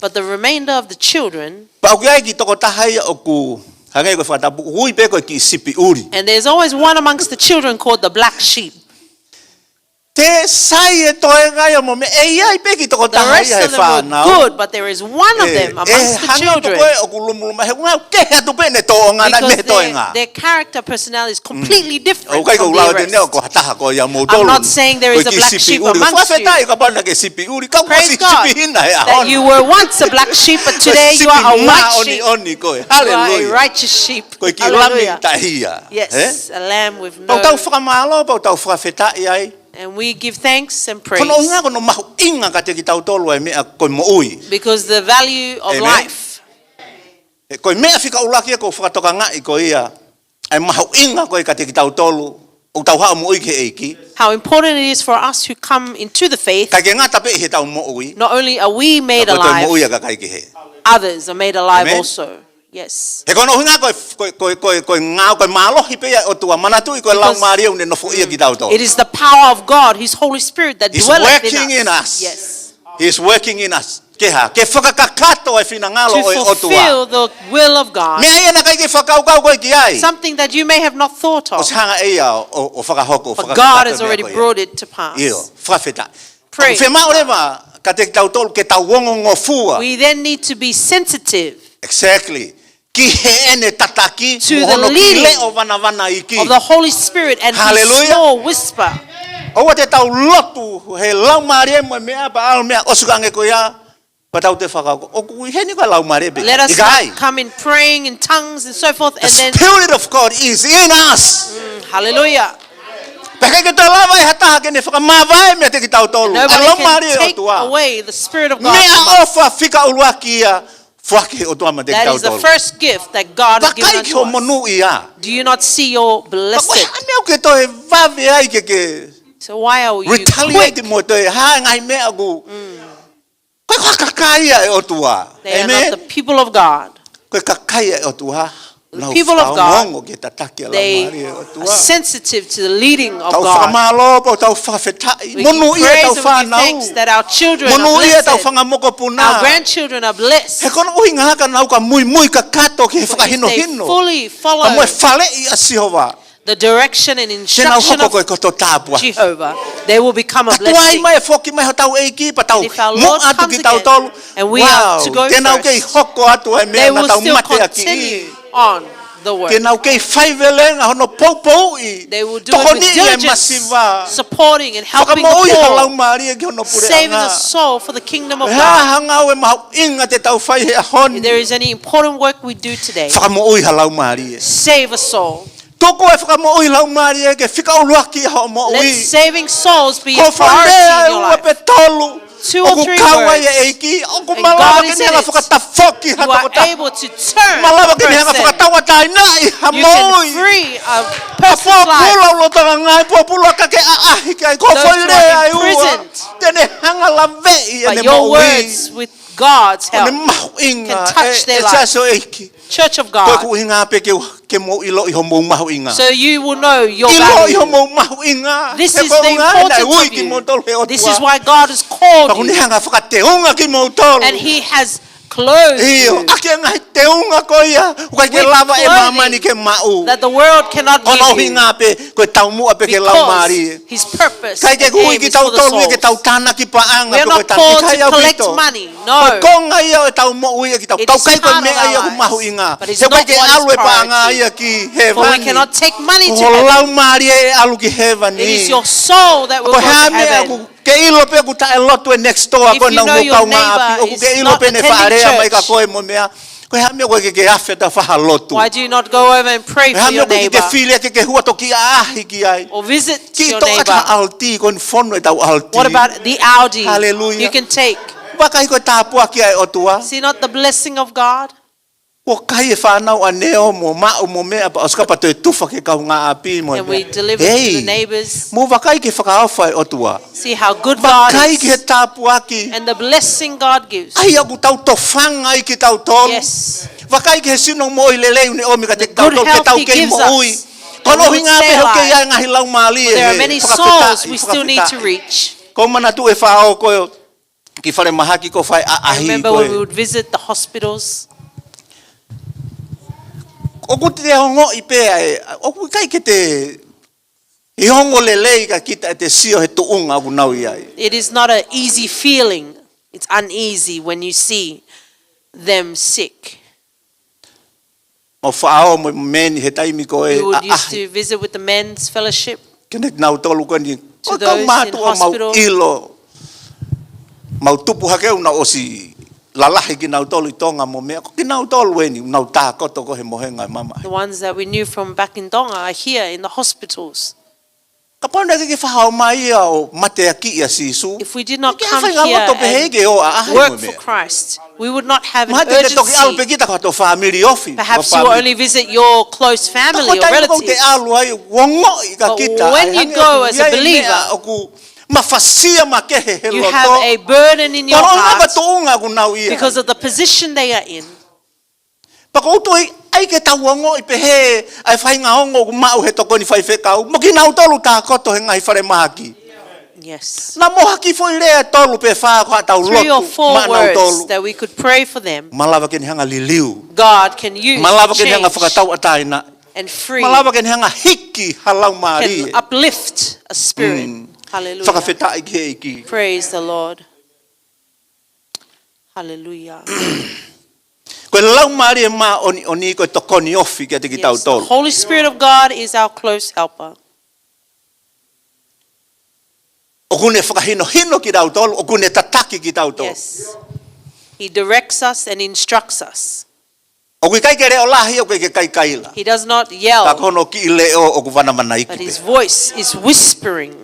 but the remainder of the children, Pea ʻoku ʻi ai e kiʻi tokotaha ia ʻoku hangē ko e fakatapu, ui pē ko e kiʻi sipi ʻuli. And there's always one amongst the children called the black sheep. Te sai e toenga ia mo e meʻa, ʻe ʻi ai pē kiʻi tokotaha ia he fānau. The rest of them were good, but there is one of them amongst the children. ʻE, ʻe hangē ko ē ʻoku lumulumu, he ʻoku nau kehe atu pē ʻene tōʻonga naʻe mei he toenga. Because their, their character, personality is completely different from the rest. ʻOku ʻikai ko u lau atu ʻe au ko ha taha ko ia ʻia moutolu. I'm not saying there is a black sheep amongst you. Ko e kiʻi sipi ʻuli. Fakafetaʻi kapau naʻa ke sipi ʻuli, ka u ko e sipi hina he ʻaho ni. Praise God that you were once a black sheep, but today you are a white sheep. Ko e sipi māʻoniʻoni koe. You are a righteous sheep. Hallelujah. Ko e kiʻi lami taʻehia. Yes, a lamb with no Pea ʻoku tau fakamālō, pea ʻoku tau fakafetaʻi ai. And we give thanks and praise. Ko hono ʻuhinga ko hono mahuʻinga kiate kitautolu ʻa e meʻa ko e moʻui. Because the value of life. Amen. Ko e meʻa fika ʻuluaki ia ʻoku ou fakatokangaʻi ko ia ʻa e mahuʻinga ko ia kiate kitautolu ʻoku tau haʻu ʻo moʻui ki he ʻEiki. How important it is for us who come into the faith, ʻIkai ke ngata pē ʻi heʻetau moʻui, not only are we made alive, ka ko e moʻui ʻa e kakai kehe. Others are made alive also. Amen. Yes. He ko hono ʻuhinga ko e, ko e, ko e, ko e, ko e ngāue, ko e mālohi pē ia ʻo e ʻOtua, manatuʻi ko e Laumālie ʻoku ne nofoʻia kitautolu. Because it is the power of God, His Holy Spirit that dwelleth in us. He's working in us. Yes. He's working in us. Ke hā? Ke fakakakato e finangalo ʻo e ʻOtua. To fulfill the will of God. Meʻa ia naʻe ʻikai ke fakakaukau koe ki ai. Something that you may have not thought of. ʻOsi hanga ʻe ia ʻo, ʻo, ʻo fakahoko, ʻo fakakakato e meʻa ko ia. But God has already brought it to pass. ʻIo, fakafetaʻi. Praise God. ʻOku fiemaʻu leva kiate kitautolu ke tau ongongofua. We then need to be sensitive. Exactly. Ki heʻene tataki, to the leading mo hono kiʻi leʻo vanavanaiki. Of the Holy Spirit and His small whisper. Hallelujah. ʻOua te tau lotu he laumālie mo e meʻa pea ʻalu e meʻa ʻosi ange ko ia, pea tau toe fakakaukau ʻoku ʻi heni ko e laumālie pē. Let us not come in praying in tongues and so forth, and then the Spirit of God is in us. Mm, hallelujah. Pea ʻikai ke toe lava ʻe ha taha ke ne fakamavaeʻi e meʻa kiate kitautolu. Nobody can take away the Spirit of God. ʻA e laumālie ʻo e ʻOtua. Meʻaʻofa fika ʻuluaki ia foaki ʻe he ʻOtua maʻa kitautolu. That is the first gift that God has given unto us. Vakai ki hoʻo monūʻia. Do you not see your blessed? Ka ko e hā e meʻa ʻoku ke toe vave ai ke, ke retaliate mo toe hā e ngaahi meʻa ʻoku, ko e kakai ia ʻo e ʻOtua. So why are we quick? Mm. They are not the people of God. Amen. Ko e kakai ia ʻo e ʻOtua. The people of God, they are sensitive to the leading of God. Nau faʻa ongoongo ki he tataki ʻa e Laumālie ʻo e ʻOtua. Tau fakamālō pea tau fakafetaʻi. We give praise and we give thanks that our children are blessed. Monūʻia ʻetau fanga mokopuna. Monūʻia ʻetau fanga mokopuna. Our grandchildren are blessed. He ko hono ʻuhinga ka nau ka muimui kakato ki he fakahinohino. For if they fully follow the direction and instruction of God, pea mo e faleʻi ʻa Sihova. Te nau hoko ko e koto tāpuaki. They will become a blessing. Ka tuai mai e foki mai hotau ʻEiki pea tau muʻa atu kitautolu. And if our Lord comes again, and we are to go first, wow, te nau kei hoko atu e meʻa naʻa tau mateakiʻi. They will still continue on the work. Te nau kei faivelenga hono poupouʻi, tokoniʻi e masiva, fakamoʻui ha laumālie ki hono puleʻanga. They will do it with diligence, supporting and helping the poor, saving a soul for the kingdom of God. Ko e hā ha ngāue mahuʻinga te tau fai he ʻaho ni? If there is any important work we do today, fakamoʻui ha laumālie. Save a soul. Tuku e fakamoʻui laumālie ke fika ʻuluaki ʻi hoʻo moʻui. Let saving souls be a priority in your life. Ko e foʻi lea ʻe ua pe tolu ʻoku kau ai e ʻEiki, ʻoku malava ke ne hanga fakatafoki ha tokotaha. Two or three words, and God is, you are able to turn a person. Malava ke ne hanga fakatauʻatāinaʻi ha moʻui. You can free a person's life. ʻA e pōpula ʻoku lolotonga ngāue, pōpula ʻoku ʻikai ke ʻaʻahi ki ai, ko e foʻi lea ʻe ua. Those who are imprisoned, te ne hanga laveʻi ʻene moʻui. But your words with God's help can touch their life. Ko e mahuʻinga e, e siasi ʻo e ʻEiki. Church of God. Ko ʻeku ʻuhinga pē ke, ke mou ʻiloʻi homou mahuʻinga. So you will know your value. ʻIloʻi homou mahuʻinga. This is the importance of you. He ko e ʻuhinga naʻe ui kimoutolu ʻe he ʻOtua. This is why God has called you. Pea ʻoku ne hanga fakateunga kimoutolu. And He has clothed you. ʻIo, ʻaki e ngaahi teunga ko ia ʻoku ʻikai ke lava ʻe māmani ke maʻu. With clothing that the world cannot give you. Ko hono ʻuhinga pē ko e taumuʻa pē ki he laumālie. Because His purpose and aim is for the souls. ʻIkai ke ui kitautolu ia ke tau tānaki paʻanga pe ko e tānaki ʻaupito. We are not called to collect money. No. Ko e konga ia ʻo ʻetau moʻui ʻa kitautolu. It is part of our lives, but it's not what is priority. Kau kai ko e meʻa ia ʻoku mahuʻinga. He ʻoku ʻikai ke ʻalu e paʻanga ia ki hēvani. For we cannot take money to heaven. Ko e laumālie ʻe ʻalu ki hēvani. It is your soul that will go to heaven. Ko e hā e meʻa ʻoku ke ʻilo pē ʻoku taʻelotu e next door, ko e nau mo kaungāʻapi, ʻoku ke ʻilo pē ne faʻa lea mai kia koe mo e meʻa. If you know your neighbor is not attending church, Ko e hā e meʻa ʻoku ʻikai ke ke afe atu ʻo fakalotu? Why do you not go over and pray for your neighbor? Ko e hā e meʻa ʻoku ʻikai ke ke hū atu ʻo kiʻi ʻaʻahi ki ai? Or visit your neighbor? Kiʻi toʻo atu ha Aldi, ko eni fonu ʻetau Aldi. What about the Aldi? Hallelujah. You can take. Vakai ko e tāpuaki ʻa e ʻOtua. See not the blessing of God? ʻOku kai e fānau ʻa Neo mo maʻu mo meʻa pea ʻosi kapa toe tufa ki he kaungāʻapi mo e meʻa. And we deliver to the neighbors. Hei, mou vakai ki he fakaʻofa ʻa e ʻOtua. See how good God is. Vakai ki he tāpuaki. And the blessing God gives. ʻA ia ʻoku tau tofanga ai kitautolu. Yes. Vakai ki he sino moʻui lelei ʻoku ne ʻomi kiate kitautolu, ke tau kei moʻui. The good health He gives us. And we stay alive. Ko hono ʻuhinga pē he ʻoku kei ʻi ai e ngaahi laumālie. For there are many souls we still need to reach. Fakafetaʻi, fakafetaʻi. Ko u manatuʻi e fā ʻo ko e kiʻi falemahaki ko e fai ʻaʻahi ko ē. I remember when we would visit the hospitals. ʻOku te ongoʻi pē ʻa e, ʻoku ʻikai ke te ʻi he ongo lelei kia kita ʻete sio he tuʻunga ʻoku nau ʻi ai. It is not an easy feeling. It's uneasy when you see them sick. Mau faʻa ō mo e meni he taimi ko ē ʻaʻahi. We would used to visit with the men's fellowship. Kia nautolu ko eni. To those in hospital. Ko e kau mātuʻa mau ʻilo. Mau tupu hake ʻo nau ʻosi lalahi kinautolu ʻi Tonga mo meʻa. Ko kinautolu eni, nau tākoto ko ē he mohenga e mamahi. The ones that we knew from back in Tonga are here in the hospitals. Kapau naʻe ʻikai ke fakahaofi mai ia ʻo mateakiʻi ʻa Sīsū, If we did not ʻikai ha come faʻahinga loto pē here heʻikai ke ʻoaʻaha and e work for meʻa. Christ, we would not have an urgency. Mahalo te ke toki ʻalu pē kita ki ho tō fāmili ofi, Perhaps you will only visit your close family or relatives. Ka ko e taimi ʻoku te ʻalu ai ʻo ongoʻi ka kita, But when you go as a believer, ʻoku mafasia makehe he loto. You have a burden in your heart. Ko e tuʻunga ʻoku nau ʻi ai. Because of the position they are in. Pea ʻoku ou tui ʻai ke tau ongoʻi pehē ʻa e faʻahinga ongo ʻoku maʻu he tokoni faifekau mo kinautolu tākoto he ngaahi falemahaki. Yes. Naʻa mo ha kiʻi foʻi lea ʻe tolu pe fā ko haʻatau lotu maʻanautolu. Three or four words that we could pray for them. Malava ke ne hanga ʻo liliu. God can use to change. Malava ke ne hanga ʻo fakatauʻatāina. And free. Malava ke ne hanga ʻo hiki ha laumālie. Can uplift a spirit. Mm. Hallelujah. Fakafetaʻi ki he ʻEiki. Praise the Lord. Hallelujah. Ko e Laumālie Māʻoniʻoni ko e tokoni ofi kiate kitautolu. Yes, the Holy Spirit of God is our close helper. ʻOku ne fakahinohino kitautolu, ʻoku ne tataki kitautolu. Yes. He directs us and instructs us. ʻOku ʻikai ke leʻo lahi, ʻoku ʻikai ke kaikaila. He does not yell, Ka ko hono kiʻi leʻo ʻoku vanavanaiki pē. But his voice is whispering.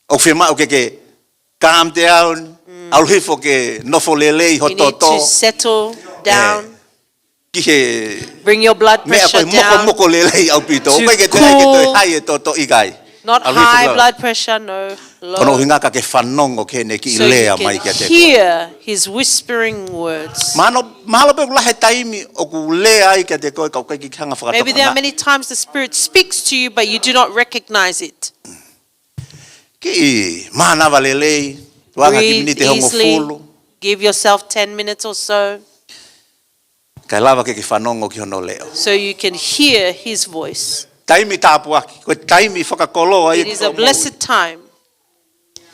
ʻOku fiemaʻu ke ke calm down, Mm. ʻalu hifo ke nofo lelei ho toto. You need to settle down. ʻE, ki he Bring your blood pressure down. Meʻa ko e mokomoko lelei ʻaupito. To cool. ʻOku ʻikai ke toe hai e toto ʻikai. Not high blood pressure, no, low. Ko hono ʻuhinga ka ke fanongo ki heʻene kiʻi lea mai kiate koe. So you can hear his whispering words. Mahalo, mahalo pē ʻoku lahi e taimi ʻoku lea ai kiate koe ka ʻoku ʻikai ke ke hanga ʻo fakatokangaʻi. Maybe there are many times the Spirit speaks to you, but you do not recognize it. Kiʻi mānava lelei, tuanga kiʻi miniti ʻe hongofulu. Breathe easily. Give yourself ten minutes or so. Kae lava ke ke fanongo ki hono leʻo. So you can hear his voice. Taimi tāpuaki, ko e taimi fakakoloa ia. It is a blessed time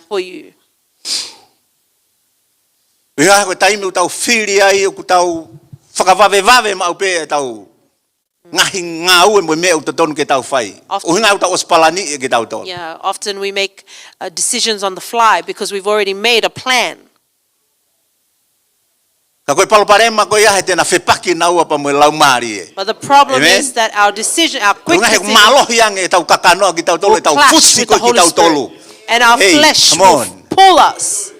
for you. ʻUhinga ko e taimi ʻoku tau fili ai, ʻoku tau fakavavevave maʻu pē ʻetau ngaahi ngāue mo e meʻa ʻoku totonu ke tau fai. Often ʻUhinga ʻoku tau ʻosi palaniʻi ʻe kitautolu. Yeah, often we make, uh, decisions on the fly because we've already made a plan. Ka ko e palopalema ko ia he te na fepaki naua pea mo e Laumālie. But the problem is that our decision, our quick decision ʻUhinga he mālohi ange ʻetau kakano ʻa kitautolu, ʻetau fusi ko kitautolu. will clash with the Holy Spirit. And our flesh will pull us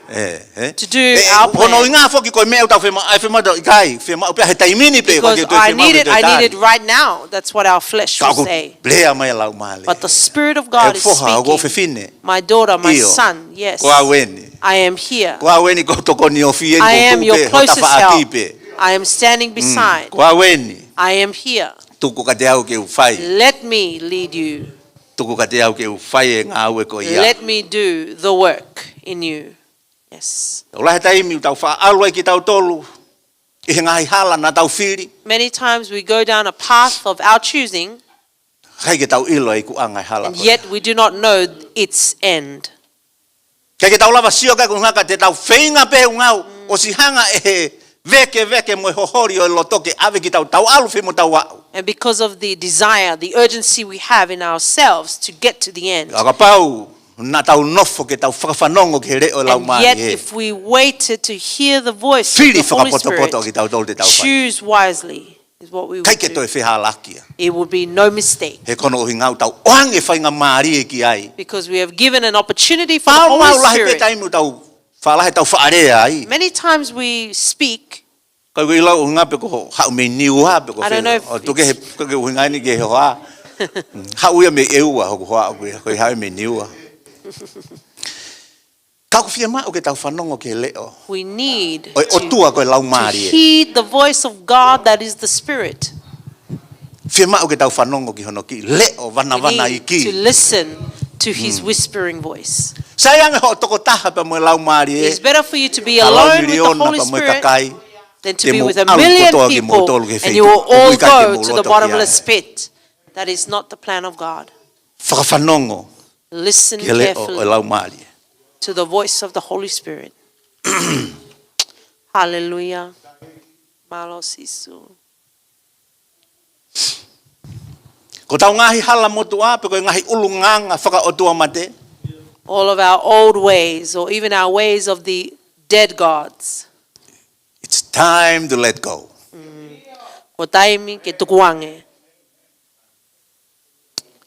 to do our plan. Hey, come on. ʻE, ʻe, ko hono ʻuhinga foki ko e meʻa ʻoku tau fiemaʻu, ʻai fiemaʻu ʻikai, fiemaʻu pē he taimi ni pē, Because I need it, I need it right now. That's what our flesh will say. Ka ʻoku lea mai e Laumālie. But the Spirit of God is speaking. ʻE foha, ʻoku ou fefine. My daughter, my son, yes. ʻIo. Ko au eni. I am here. Ko au eni ko e tokoni ofi eni, ko au pē, ho tafaʻaki pē. I am your closest help. I am standing beside. Mm, ko au eni. I am here. Tuku kiate au ke u fai. Let me lead you. Tuku kiate au ke u fai e ngāue ko ia. Let me do the work in you. Yes. ʻOku lahi e taimi ʻoku tau faʻa ʻalu ai kitautolu ʻi he ngaahi hala naʻa tau fili. Many times we go down a path of our choosing. ʻIkai ke tau ʻilo e ikuʻanga e hala ko ia. And yet we do not know its end. ʻIkai ke tau lava sio ki ai, ko e ʻuhinga ka te tau feinga pē ʻoku ngāue, ʻosi hanga ʻe he vēkeveke mo e hoholi ʻo e loto ke ʻave kitautolu, tau ʻalu pē mo tau aʻu. And because of the desire, the urgency we have in ourselves to get to the end. Ka kapau naʻa tau nofo ke tau fakafanongo ki he leʻo ʻo e Laumālie. And yet, if we waited to hear the voice of the Holy Spirit, Fili fakapotopoto ʻa kitautolu te tau fai. Choose wisely. Is what we would do. ʻIkai ke toe fehālaaki ia. It would be no mistake. He ko hono ʻuhinga ʻoku tau ʻoange faingamālie ki ai. Because we have given an opportunity for the Holy Spirit. Pea ʻoku lahi pē taimi ʻoku tau faʻa lahi ʻetau faʻa lea ai. Many times we speak. ʻIkai ke u ʻilo ʻuhinga pe ko e haʻu mei Niua pe ko fē. I don't know if it's ʻOku tuku ke he, ko e ʻuhinga eni ki he hoa. Haʻu ia mei ʻEua hoku hoa, ʻoku ʻikai ko e haʻu mei Niua. Ka ʻoku fiemaʻu ke tau fanongo ki he leʻo ʻo e ʻOtua ko e Laumālie. We need to, to heed the voice of God, that is the Spirit. Fiemaʻu ke tau fanongo ki hono kiʻi leʻo vanavanaiki. We need to listen to his whispering voice. Mm. Sai ange hoʻo tokotaha pea mo e Laumālie. It's better for you to be alone with the Holy Spirit than to be with a million people, Ka lau miliona pea mo e kakai. Te mou ʻalu kotoa kimoutolu ki he feituʻu ʻoku ʻikai ke mou loto ki ai. And you will all go to the bottomless pit. That is not the plan of God. Fakafanongo ki he leʻo ʻo e Laumālie. Listen carefully to the voice of the Holy Spirit. Hallelujah. Mālō Sīsū. Ko ʻetau ngaahi hala motuʻa, pe ko e ngaahi ʻulungaanga fakaʻotua mate. All of our old ways, or even our ways of the dead gods. It's time to let go. Mm. Ko e taimi ke tukuange.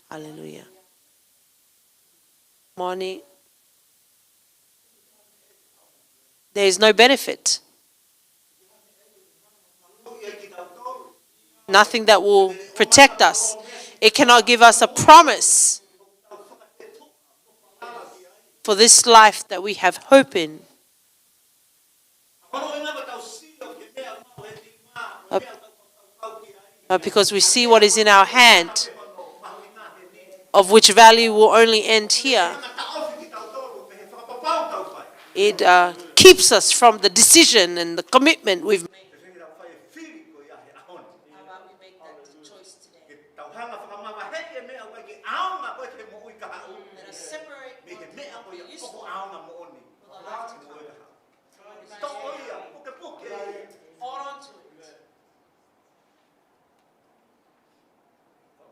Hallelujah. Money. There is no benefit. Nothing that will protect us. It cannot give us a promise for this life that we have hope in. Uh, uh, because we see what is in our hand, of which value will only end here. It uh, keeps us from the decision and the commitment we've made. Let us separate what we used to for the life to come. Hold on to it.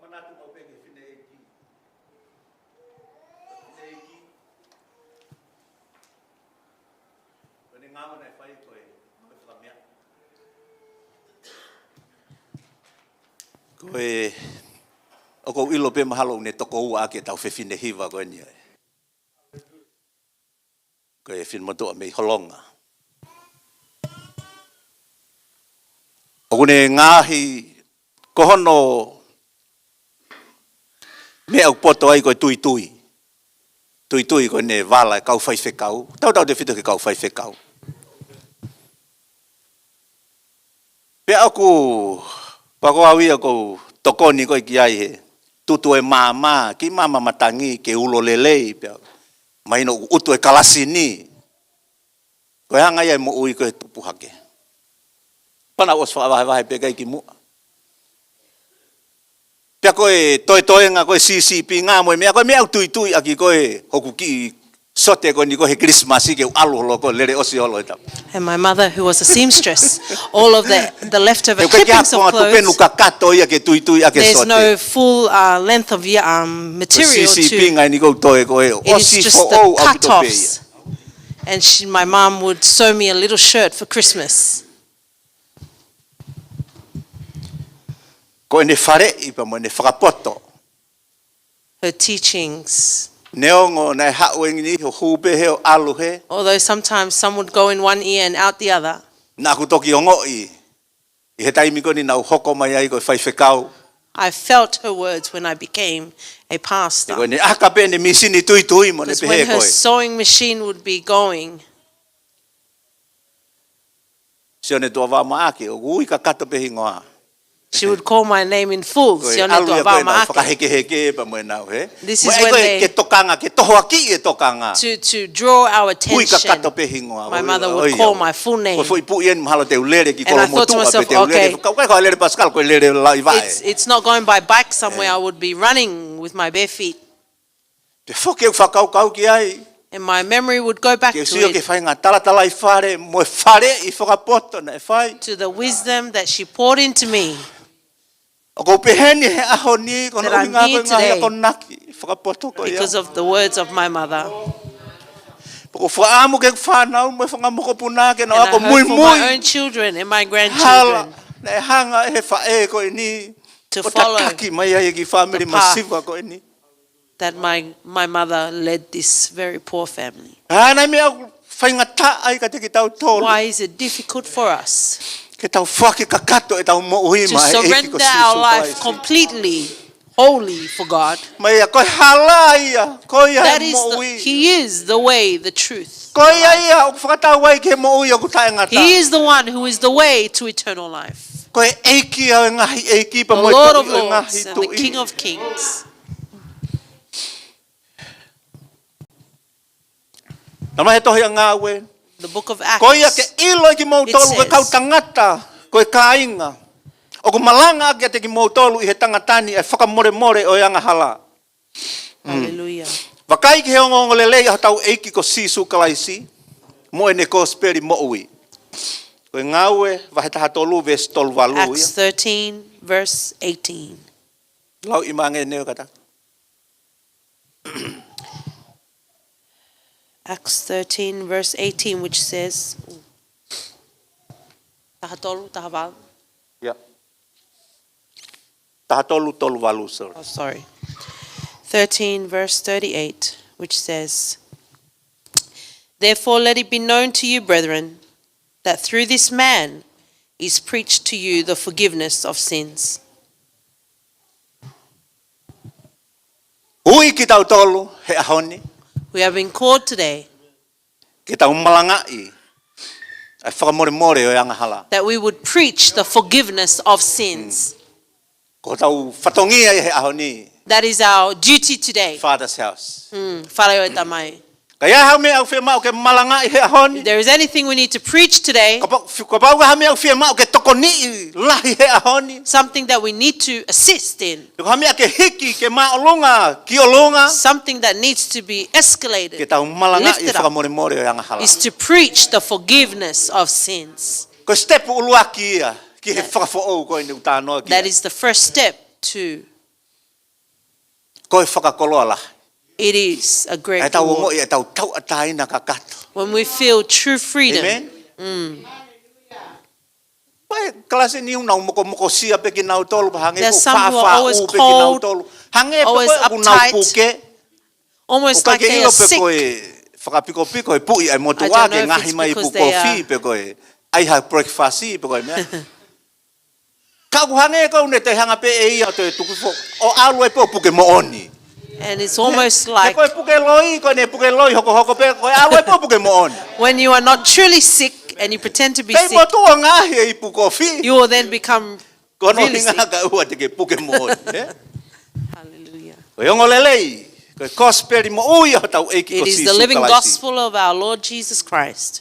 Manatu mau pē ki he fineʻeiki. Fineʻeiki. Ko ʻene ngāue naʻe fai ko e, ko e fakamea. Ko e, ʻoku ou ʻilo pē mahalo ʻoku ne tokoua ʻaki ʻetau fefine hiva ko eni ai. Ko e finemotuʻa mei Holonga. ʻOku ne ngaohi ko hono meʻa ʻoku poto ai ko e tuitui. Tuitui ko ʻene vala e kau faifekau. Tautautefito ki he kau faifekau. Pea ʻoku, pea ko au ia ʻoku ou tokoni ko ē ki ai he tutu e maama, kiʻi maama matangi ke ulo lelei, pea mahino ʻoku utu e kalasi ni. Ko e anga ia e moʻui ko e tupu hake. Pea naʻa ku ʻosi fakavahevahe pē ki ai kimuʻa. Pea ko e toetoenga ko e sisipinga mo e meʻa, ko e meʻa ʻoku tuitui ʻaki ko ē hoku kiʻi sote ko eni ko ē he Kilisimasi ke u ʻalu holo ko e lele ʻosi holo e tapa. And my mother, who was a seamstress, all of the, the leftover clippings of clothes, he ʻikai ke ʻi ai ha konga tupenu kakato ia ke tuitui ʻaki e sote. There's no full uh, length of ya- um, material to. Ko e sisipinga eni ʻoku ou toe ko ē, it is ʻosi just the foʻou ʻaupito pē ia. Cut-offs. And she, my mom would sew me a little shirt for Christmas. Ko ʻene faleʻi pea mo ʻene fakapoto. Her teachings. Neongo naʻe haʻu e niʻihi ʻo hū pē hē ʻo ʻalu hē. Although sometimes some would go in one ear and out the other. Naʻa ku toki ongoʻi ʻi he taimi ko eni naʻa ku hoko mai ai ko e faifekau. I felt her words when I became a pastor. Ko ʻene ʻaka pē ʻene mīsini tuitui mo ʻene pehē ko ē. Because when her sewing machine would be going, Sione Tuʻavā Maʻake, ʻoku ui kakato pē hingoa. She would call my name in full, Sione Tuʻavā Maʻake. Ko e ʻalu ia ko ē ʻenau fakahekeheke pea mo ʻenau, hē? This is when they. Mo e ʻai ko ē ke tokanga, ke tohoakiʻi e tokanga. To, to draw our attention. Ui kakato pē hingoa. My mother would call my full name. Ko e foʻi puʻi eni mahalo te u lele ki Kolomotuʻa pē te u lele. And I thought to myself, okay, ka ʻoku ʻikai ko ha lele Pasikala, ko e lele lauʻi vaʻe. It's, it's not going by bike somewhere, I would be running with my bare feet. Pea foki ʻeku fakakaukau ki ai. And my memory would go back to it. Ke u sio ki he faʻahinga talatalaifale mo e faleʻi fakapoto naʻe fai. To the wisdom that she poured into me. ʻOku ou pehē ni he ʻaho ni, ko hono ʻuhinga ko e ngaahi akonaki fakapoto ko ia. That I'm here today because of the words of my mother. Pea ʻoku ou fakaʻamu ki heʻeku fānau mo e fanga mokopuna ke nau ako muimui. And I hope for my own children and my grandchildren. Hala naʻe hanga ʻe he faʻē ko eni ʻo tataki mai ai e kiʻi fāmili masiva ko eni. To follow the path that my, my mother led this very poor family. Ko e hā nai e meʻa ʻoku faingataʻa ai kiate kitautolu? Why is it difficult for us to surrender our life completely, wholly for God? Ke tau foaki kakato ʻetau moʻui maʻa e ʻEiki ko Sīsū Kalaisi. Mai ia, ko e hala ia, ko ia e moʻui. That is the, he is the way, the truth, the life. Ko ia ia ʻoku fakatau ai ki he moʻui ʻoku taʻengata. He is the one who is the way to eternal life. Ko e ʻEiki ʻo e ngaahi ʻeiki pea mo e Tuʻi ʻo e ngaahi tuʻi. The Lord of lords and the King of kings. Talamai he tohi ʻa Ngāue. The book of Acts. Ko ia ke ʻilo ʻe kimoutolu ko e kau tangata, ko e kāinga, ʻoku malanga ʻaki kiate kimoutolu ʻi he tangata ni e fakamolemole ʻo e angahala. Hallelujah. Vakai ki he ongoongolelei ʻa hotau ʻEiki ko Sīsū Kalaisi mo ʻene kosipeli moʻui. Ko e Ngāue vahe taha tolu veesi tolu valu ia. Acts thirteen, verse eighteen. Lau ʻi māngē ne o kata. Acts thirteen, verse eighteen, which says, taha tolu, taha valu. Yeah. Taha tolu, tolu valu, sorry. Oh, sorry. Thirteen, verse thirty-eight, which says, "Therefore let it be known to you, brethren, that through this man is preached to you the forgiveness of sins." Ui kitautolu he ʻaho ni. We have been called today Ke tau malangaʻi ʻa e fakamolemole ʻo e angahala. That we would preach the forgiveness of sins. Ko hotau fatongia ia he ʻaho ni. That is our duty today. Father's house. Mm, fale ʻo e Tamai. Ka ʻi ai ha meʻa ʻoku fiemaʻu ke malangaʻi he ʻaho ni. If there is anything we need to preach today, Kapau, kapau ʻoku ʻi ai ha meʻa ʻoku fiemaʻu ke tokoniʻi lahi he ʻaho ni. Something that we need to assist in, Pe ko ha meʻa ke hiki, ke māʻolunga, ki ʻolunga. Something that needs to be escalated, Ke tau malangaʻi lifted e up, fakamolemole ʻo e angahala. Is to preach the forgiveness of sins. Ko e step ʻuluaki ia, ki he fakafoʻou ko eni ʻoku tau talanoa ki ai. That is the first step to Ko e fakakoloa lahi. It is a great ʻE tau reward. Ongoʻi ʻe tau tauʻatāina kakato. When we feel true freedom. Amen. Pea kalasi ni ʻoku nau mokomokosia pē kinautolu, pea hangē There's ko some who are fāfā always ʻū pē cold, kinautolu. Hangē pē always ko ʻoku nau uptight, puke. Almost ʻOku ʻikai like ke they are ʻilo pe sick. ko e fakapikopiko he puʻi ʻa e I motuʻa don't know ke if ngaohi it's mai because puku they kofi are pe ko e ʻai ha breakfast pe ko e meʻa. Ka ʻoku hangē ko ʻene toe hanga pē ʻe ia ʻo toe tuku foʻi ʻo ʻalu ai pē ʻo puke moʻoni. And it's almost He like ko e puke loi, ko ʻene puke loi hokohoko pē, ko e ʻalu ai pē ʻo puke moʻoni. When you are not truly sick and you pretend to be Kei sick, motuʻa ngaohi e ipu kofi. You will then become Ko hono really hinga sick. Ka ʻoua te ke puke moʻoni, ē? Hallelujah. Ko e ongo lelei, ko e kosipeli moʻui ʻa hotau ʻEiki ko It is Sīsū the living Kalaisi. Gospel of our Lord Jesus Christ.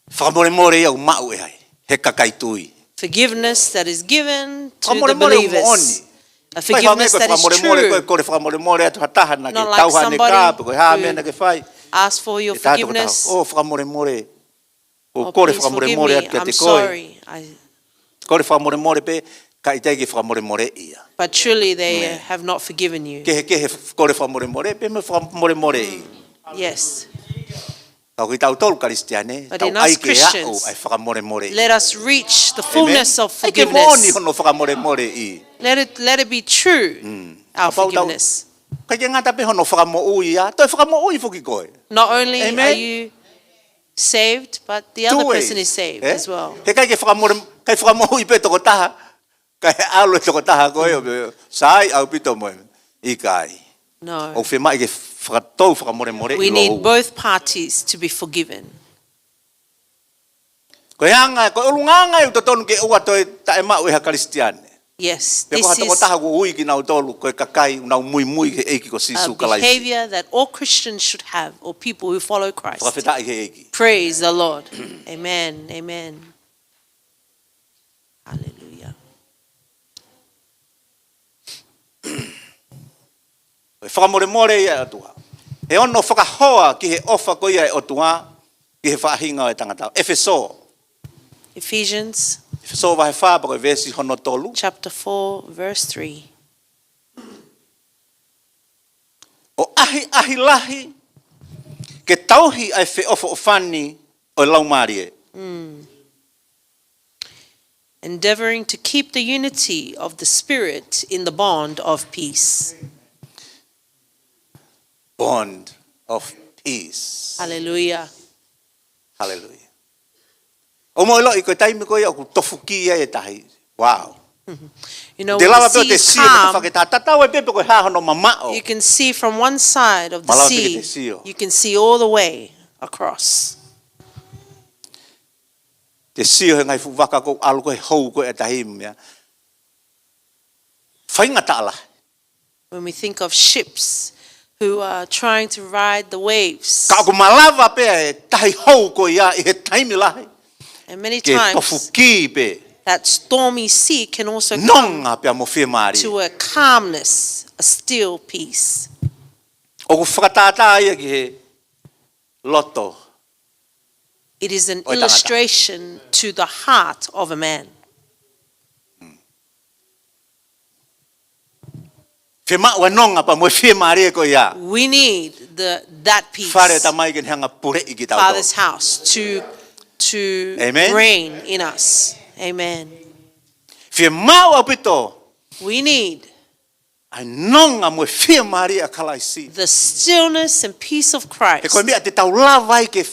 Fakamolemole ia ʻoku maʻu ʻe hai, he kakai tui. Forgiveness that is given to the Fakamolemole ʻoku moʻoni. believers. A Ko e hangē forgiveness ko e that is fakamolemole, ko e true. Kole fakamolemole atu ha taha naʻa ke Not like tauha ʻene kā, somebody pe ko e hā meʻa who naʻa ke fai. Ask for your ʻE taha tokotaha, forgiveness. ʻO fakamolemole. ʻO Oh, kole please forgive fakamolemole me. atu kiate I'm koe. Sorry. I, Kole fakamolemole pē, ka ʻikai ke fakamolemoleʻi ia. But truly they have not forgiven you. Kehekehe kole fakamolemole, pea mo e fakamolemoleʻi. Yes. Ka ko kitautolu Kalisitiane, But tau in us ʻai ke aʻu Christians, ʻa e fakamolemoleʻi. Let us reach the fullness of ʻAi ke moʻoni forgiveness. Hono fakamolemoleʻi. Let it, let it be true, our Kapau tau forgiveness. ʻIkai ke ngata pē hono fakamoʻui ia, toe fakamoʻui foki koe. Not only Amen. Are you saved, but the other Two person ways, is saved ē? As well. He ʻikai ke fakamole, ʻikai fakamoʻui pē tokotaha, kae ʻalu e tokotaha ko ē ʻo pehē, sai ʻaupito mo e. ʻIkai. No. ʻOku fiemaʻu ke fakatou fakamolemoleʻi. We Lou. Need both parties to be forgiven. Ko e anga, ko e ʻulungaanga ia ʻoku totonu ke ʻoua toe taʻemaʻu ʻe ha Kalisitiane. Yes, Pe ko ha this is tokotaha ʻoku ui kinautolu, ko e kakai ʻoku nau muimui ki he ʻEiki ko a Sīsū Kalaisi. Behavior that all Christians should have, or people who follow Christ. Fakafetaʻi ki he ʻEiki. Praise the Lord. Amen. Amen. Hallelujah. Ko e fakamolemole ia ʻa e ʻOtua. He ono fakahoa ki he ʻofa ko ia ʻa e ʻOtua ki he faʻahinga ʻo e tangata. ʻEfesō. Ephesians ʻEfesō vahe fā pea ko e veesi hono tolu. Chapter four, verse three. ʻO ʻahiʻahi lahi ke tauhi ʻa e feʻofoʻofani ʻo e Laumālie. Endeavoring to keep the unity of the Spirit in the bond of peace. Bond of peace. Hallelujah. Hallelujah. ʻOku mou ʻiloʻi ko e taimi ko ia ʻoku tofuki ai e tahi. Wow. You know, Te when lava the pē ʻo sea te is sio mo e calm, fakataha tatau ai pē pe ko e hā hono mamaʻo. You can see from one side of the Malava pē ke sea, te sio. You can see all the way across. Te sio he ngaahi fuʻu vaka ʻoku ʻalu ko ē he hou ko ē ʻa e tahi meʻa. Faingataʻa lahi. When we think of ships who are trying to ride the waves. Ka ʻoku malava pē e tahi hou ko ia ʻi he taimi lahi. And many Ke times, tofuki pē. That stormy sea can also come Nonga pea mo fiemālie. To a calmness, a still peace. ʻOku fakatātā ia ki he loto. It is an ʻO e tangata. Illustration to the heart of a man. Fiemaʻu ʻa e nonga pea mo e fiemālie ko ia. We need the, that peace. Fale ʻo e Tamai ke ne hanga ʻo puleʻi kitautolu. Father's house to, to Amen. Reign in us. Amen. Fiemaʻu ʻaupito. We need ʻa e nonga mo e fiemālie ʻa Kalaisi. The stillness and peace of He ko e Christ. meʻa te tau lava ai ke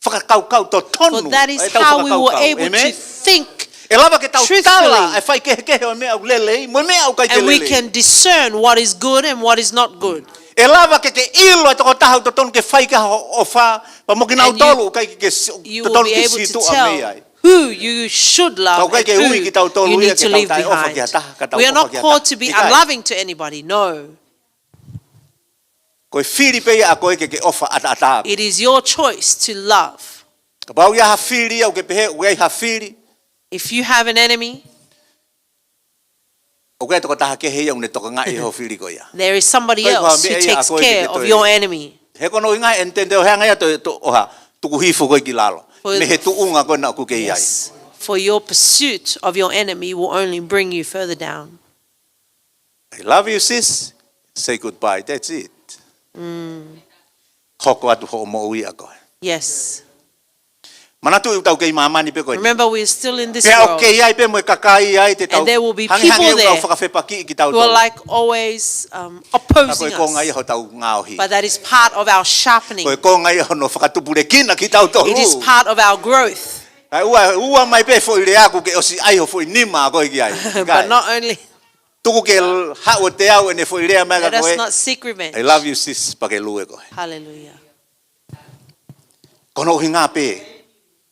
fakakaukau totonu. For that is ʻEtau how we were fakakaukau. Able to Amen? Think ʻE lava ke tau truthfully. Tala ʻa e faikehekehe ʻo e meʻa ʻoku lelei, mo e meʻa ʻoku ʻikai ke And we lelei. Can discern what is good and what is not good. ʻE lava ke ke ʻilo ʻa e tokotaha ʻoku totonu ke fai ki ai ho ʻofa, pea mo kinautolu ʻoku ʻikai ke ke si- You will totonu be ke able to sītuʻa mei ai. Tell who you should love Ka ʻoku ʻikai and ke ui who kitautolu you ia need ke to tau leave taʻeʻofa ki ha behind. taha, ka tau We are ʻofa not ki ha called taha. To be ʻIkai. Unloving to anybody, no. Ko e fili pē ia ʻa koe ke ke ʻofa ʻataʻatā. It is your choice to love. Kapau ʻoku ʻi ai ha fili, ʻoku ke pehē, ʻoku ʻi ai ha fili. If you have an enemy, ʻOku ʻi ai e tokotaha kehe ia ʻoku ne tokangaʻi ho fili ko ia. There is somebody Ko e else meʻa who ia takes ʻa koe care ke of toe- your enemy. He ko hono ʻuhinga ʻe tende ʻo hanga ia toe to ʻoha tuku hifo koe ki lalo. For- Mei he tuʻunga ko ena ʻoku ke ʻi ai. Yes. For your pursuit of your enemy will only bring you further down. I love you, sis. Say goodbye. That's it. Hoko atu hoʻo moʻui ʻa koe. Yes. Manatuʻi ʻoku tau kei māmani pē ko eni. Remember, we're still in this Pea ʻoku world. Kei ʻi ai pē mo e kakai ia te tau And there will be hangehangē people ʻoku tau there fakafepakiʻi Who are kitautolu. Like always um, opposing Ka ko e konga ia us. Hotau ngaohi. But that is part of our sharpening. Ko e konga ia hono fakatupulekina kitautolu. It is part of our growth. Kae ʻoua, ʻoua mai pē foʻi lea ʻoku ke ʻosi ʻai ho foʻi nima ʻa koe ki ai. But not only Tuku ke haʻu ʻo teau ʻene foʻi lea mai ka Let us koe. Not secret. I love you, sis, pea ke lue koe. Hallelujah. Ko hono ʻuhinga pē. ʻOku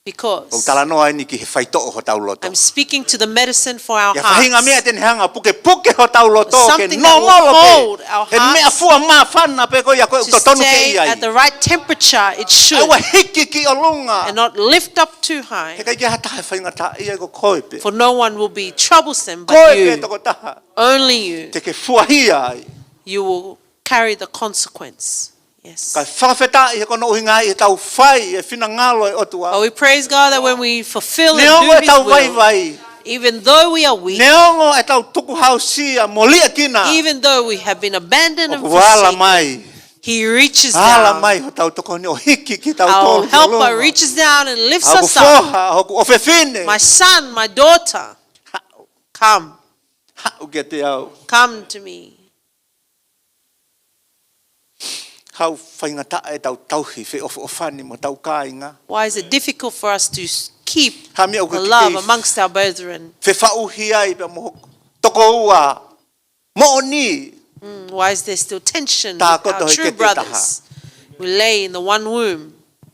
Because talanoa eni ki he faitoʻo hotau loto. I'm speaking to the medicine for our ʻI ai ha faʻahinga meʻa hearts. Te ne hanga ʻo pukepuke hotau loto ke Something that will nongolo pē. Hold our He meʻa hearts fua māfana pē ko ia ko e To totonu ke stay ʻi ai. At the right temperature it should. ʻOua hiki ki ʻolunga. And not lift up too high. He ʻikai ke ha taha ʻe faingataʻaʻia, ko koe pē. For no one will be troublesome Koe but pē you. Tokotaha. Only you. Te ke fuahia ai. You will carry the consequence. Yes. Ka fakafetaʻi he ko hono ʻuhinga ʻi heʻetau fai e finangalo ʻo e ʻOtua. But we praise God that when we fulfill Neongo and do ʻetau His will, vaivai. Even though we are weak, Neongo ʻetau tukuhausia mo liʻekina. Even though we have been abandoned and ʻOku ala forsaken, mai. He reaches Ala down mai hotau tokoni ʻo hiki kitautolu Our ki ʻolunga. Helper reaches down and lifts Hoku us up. Foha, hoku ʻofefine. My son, my daughter, come. Haʻu kiate au. Come to me. Haʻu faingataʻa ʻetau tauhi feʻofoʻofani mo hotau kāinga. Why is it difficult for us to s- keep Ha meʻa ʻoku the ke love kei amongst our brethren? Fefaʻuhi ai pea mo hoku tokoua moʻoni. Mm, why is there still tension with Tākoto our he true kete brothers? We lay in the one womb.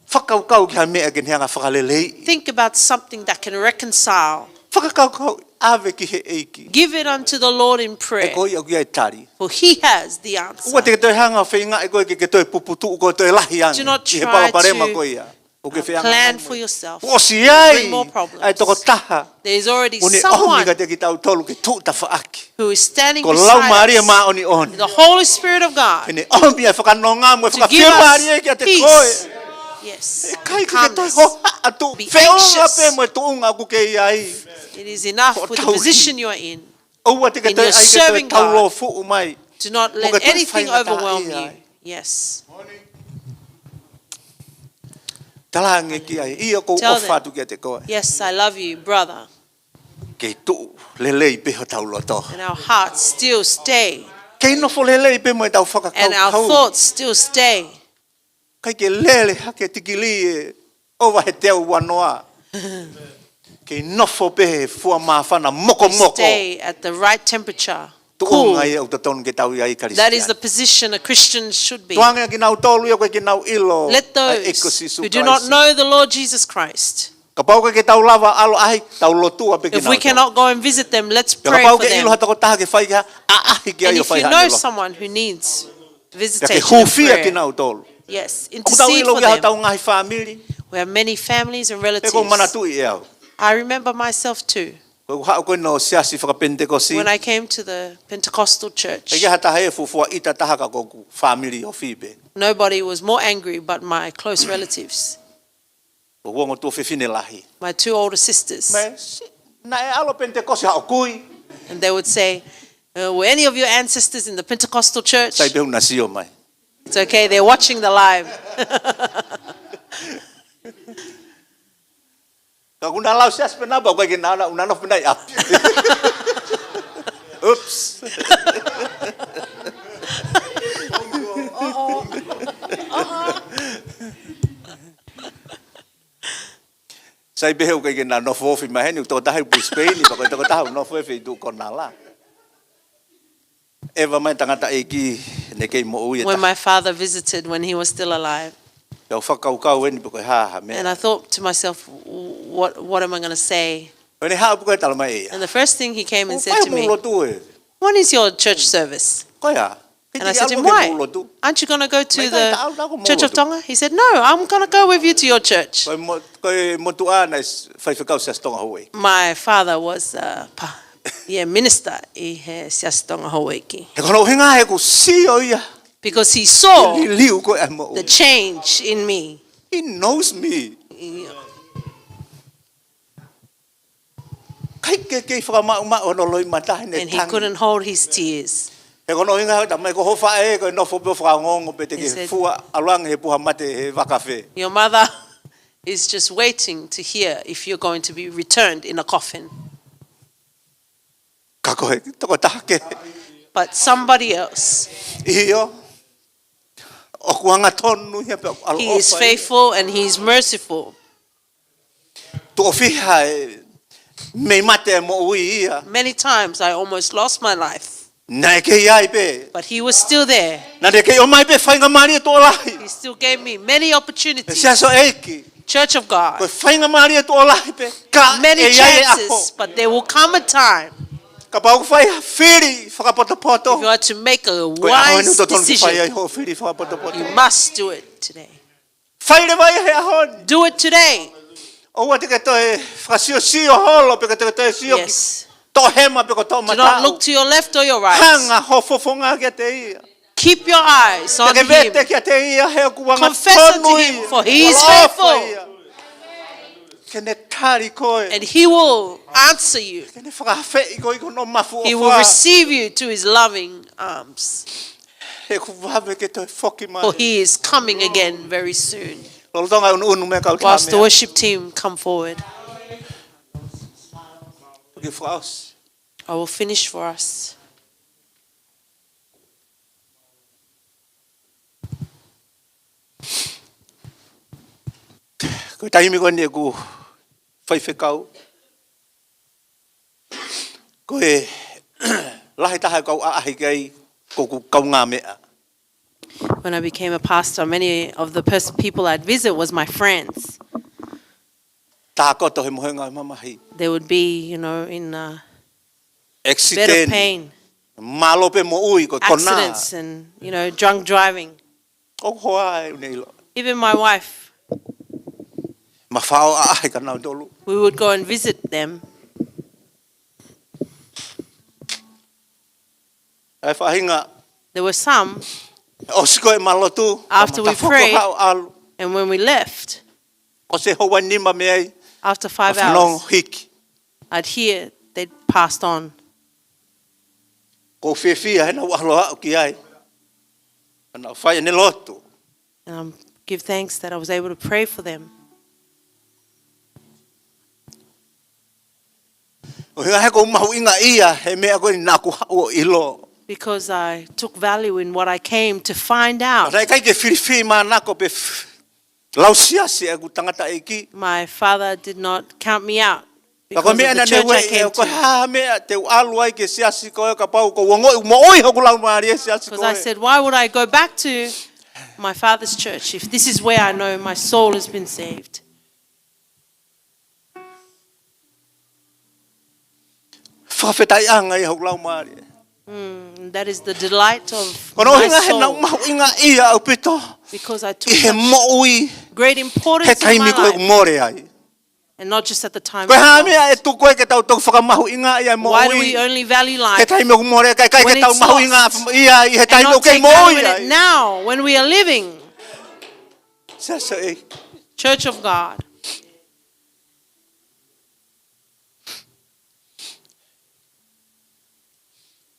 Fakakaukau ki ha meʻa ke ne hanga fakaleleiʻi. Think about something that can reconcile. Fakakaukau ʻave ki he ʻEiki. Give it unto the Lord in He prayer, ko ia ʻoku ʻi ai e tali. For He has the answer. ʻOua te ke toe hanga ʻo feingaʻi koe ke ke toe puputuʻu koe toe lahi ange. Do not ʻI he try palopalema to, ko ia. ʻOku ke uh, feangai plan mo for ia. Yourself. Kuo ʻosi ai. Bring more problems. ʻA e tokotaha. There is already ʻOku ne ʻomi someone kiate kitautolu ke tuʻu tafaʻaki. Who is standing Ko e beside Laumālie us. Māʻoniʻoni. The Holy Spirit of God. Ke ne ʻomi ʻa e fakanonga mo e To give us fakafiemālie kiate peace. Koe. Yes. ʻIkai And ke ke toe calmness. Hohaʻa tuʻu. Be Feʻunga anxious. Pē mo e tuʻunga ʻoku ke ʻi ai. It is enough with the Tauhi. Position you are in. ʻOua te ke In toe your ʻai ke toe serving God. Taulofuʻu mai. Do not let anything overwhelm you. Yes. Talaange ki ai. ʻIo ʻoku ou ʻofa atu kiate koe. Yes, I love you, brother. Kei tuʻu lelei pē hotau loto. And our hearts still stay. Kei nofo lelei pē mo ʻetau fakakaukau. And our thoughts still stay. ʻIkai ke lele hake tikilī ʻe ova he teau uanoa. Kei nofo pē he fua māfana mokomoko. Stay at the right temperature. Tuʻunga ia ʻoku totonu ke tau ʻi ai Kalisitiane. That is the position a Christian should be. Tuku ange kinautolu ia ʻoku ʻikai ke nau ʻilo. Let those who do not know the Lord Jesus Christ. Kapau ʻoku ʻikai ke tau lava ʻalu ʻaʻahi, tau lotua pē kinautolu. If we cannot go and visit them, let's Pea pray kapau for ke ʻilo them. Ha tokotaha ke fai ki ai, ʻaʻahi ki ai ʻo fai haʻane lotu. And if you know someone who needs Pea ke visitation and hūfia prayer, kinautolu. Yes, ʻOku tau intercede ʻilo for ki ai them. Hotau ngaahi fāmili. We have many families and Pea ʻoku ou relatives. Manatuʻi ʻe au. I remember myself too. Ko ʻeku haʻu ko ena ʻo Siasi fakaPenitekosi. When I came to the Pentecostal church, ʻIkai ha taha ʻe fuofua ʻita taha ka ko ʻeku fāmili ofi pē. Nobody was more angry but my close relatives, Ko ʻeku ongo tuofefine lahi. My two older sisters. Mei, naʻe ʻalu Penitekosi haʻo kui. And they would say, uh, "Were any of your ancestors in the Pentecostal church?" Sai pē ʻoku na sio mai. It's okay, they're watching the live. Ka ʻoku na lau Siasi pē na pau kai ke na, na, na nofo pē na ʻi ʻapi. Oops. Sai pē he ʻoku ʻikai ke na nofo ofi mai heni, ʻoku tokotaha ʻi Brisbane, pea ko e tokotaha ʻoku nofo he feituʻu ko Nala. ʻEva mai tangataʻeiki naʻe kei moʻui ʻe taha. When my father visited when he was still alive. Pea u fakakaukau eni pe ko e hā ha meʻa. And I thought to myself, "What, what am I gonna say?" Pea ne haʻu pē ko e talamai ʻe ia. And the first thing he came and said to me, "Ō ʻo fai hoʻo lotu ē." "When is your church service?" Ko ia. And I said to him, "Why? Aren't you gonna go to the Church of Tonga?" He said, "No, I'm gonna go with you to your church." Ko e mo-, ko e motuʻa naʻe s-, faifekau Siasi Tonga Houʻeiki. My father was a pa-, yeah, minister ʻi he Siasi Tonga Houʻeiki. He ko hono ʻuhinga he ʻoku sio ia. Because he saw Liliu ko e moʻui. The change in me. He knows me. Yeah. ʻIkai ke kei fakamaʻumaʻu hono loʻimata he ne tangi. And he couldn't hold his tears. He ko hono ʻuhinga he talamai ko ho faʻē ko e nofo pē ʻo fakaongoongo pe te ke fua ʻalu ange he puha mate he vaka fē. He said, "Your mother is just waiting to hear if you're going to be returned in a coffin." Ka ko e tokotaha kehe. But somebody else. ʻIo. ʻOku angatonu ia pea ʻoku ʻaloʻofa ia. He is faithful and he is merciful. Tuʻo fiha ʻe mei mate e moʻui ia. Many times I almost lost my life. Naʻe kei ʻi ai pē. But he was still there. Naʻe kei ʻomai pē faingamālie tuʻo lahi. He still gave me many opportunities. Siasi ʻo e ʻEiki. Church of God. Ko e faingamālie tuʻo lahi pē. Ka ʻe ʻi ai e ʻaho. Many chances, but there will come a time. Kapau ʻoku fai ha fili fakapotopoto. If you are to make a wise decision, Ko e ʻaho eni ʻoku totonu ke fai ai hoʻo fili fakapotopoto. You must do it today. Fai leva ia he ʻaho ni. Do it today. ʻOua te ke toe fakasiosio holo pe ke toe toe sio ki Yes. toʻohema pe ko toʻomataʻu. Do not look to your left or your right. Hanga ho fofonga kiate ia. Keep your eyes on him. Te ke vete kiate ia he ʻoku angatonu ia. Confess unto him, for he is faithful. ʻOku ʻaloʻofa ia. Ke ne tali koe. And he will answer you. Ke ne fakaafeʻi koe ʻi hono mafu ʻofa. He will receive you to his loving arms. He ʻoku vave ke toe foki mai. For he is coming again very soon. Lolotonga e ʻunuʻunu mei he kau Whilst the tamea. Worship team come forward, Ke fakaʻosi. I will finish for us. Ko e taimi ko eni ʻeku faifekau. Ko e lahi taha e kau ʻaʻahi ki ai ko ʻeku kaungāmeʻa. When I became a pastor, many of the pers-, people I'd visit was my friends. Takoto he mohenga ʻo e mamahi. They would be, you know, in a bed of pain. Accident. Mālō pē moʻui ko e konā. Accidents and, you know, drunk driving. ʻOku hoa e ʻuneilo. Even my wife. Mafao ʻaʻahi kia nautolu. We would go and visit them. ʻA e faʻahinga. There were some, ʻOsi ko e mālotu, after we prayed, haʻu ʻalu. And when we left, ʻOsi e houa nima mei ai, after five hours, fanongo hiki. I'd hear they'd passed on. ʻOku ou fiefia he naʻá ku ʻalu ʻo aʻu ki ai. Naʻá ku fai ʻene lotu. And I give thanks that I was able to pray for them. ʻUhinga he ʻoku ou mahuʻingaʻia he meʻa ko eni naʻá ku haʻu ʻo ʻilo. Because I took value in what I came to find out. Naʻe ʻikai ke filifilimānako pe f-, lau siasi ʻeku tangataʻeiki. My father did not count me out because of the church I came to. Ka ko e meʻa naʻá ne ueʻi au, ko e hā e meʻa te u ʻalu ai ki he siasi ko ē kapau ʻoku ou ongoʻi ʻoku moʻui hoku laumālie he siasi ko ē. Because I said, "Why would I go back to my father's church if this is where I know my soul has been saved?" Fakafetaʻiʻanga ia hoku laumālie. Mm, that is the delight of my soul. Ko hono ʻuhinga he naʻá ku mahuʻingaʻia ʻaupito ʻi he moʻui he taimi ko ē ʻoku mole ai. Because I took great importance in my life. And not just at the time of loss. Ko e hā e meʻa ʻe tuku ai ke tau toki fakamahuʻingaʻia e moʻui he taimi ʻoku mole ai, kae ʻikai ke tau mahuʻingaʻia ʻi he taimi ʻoku kei moʻui ai. Why do we only value life when it's lost? And not take value in it now, when we are living? Siasi ʻo e ʻEiki. Church of God.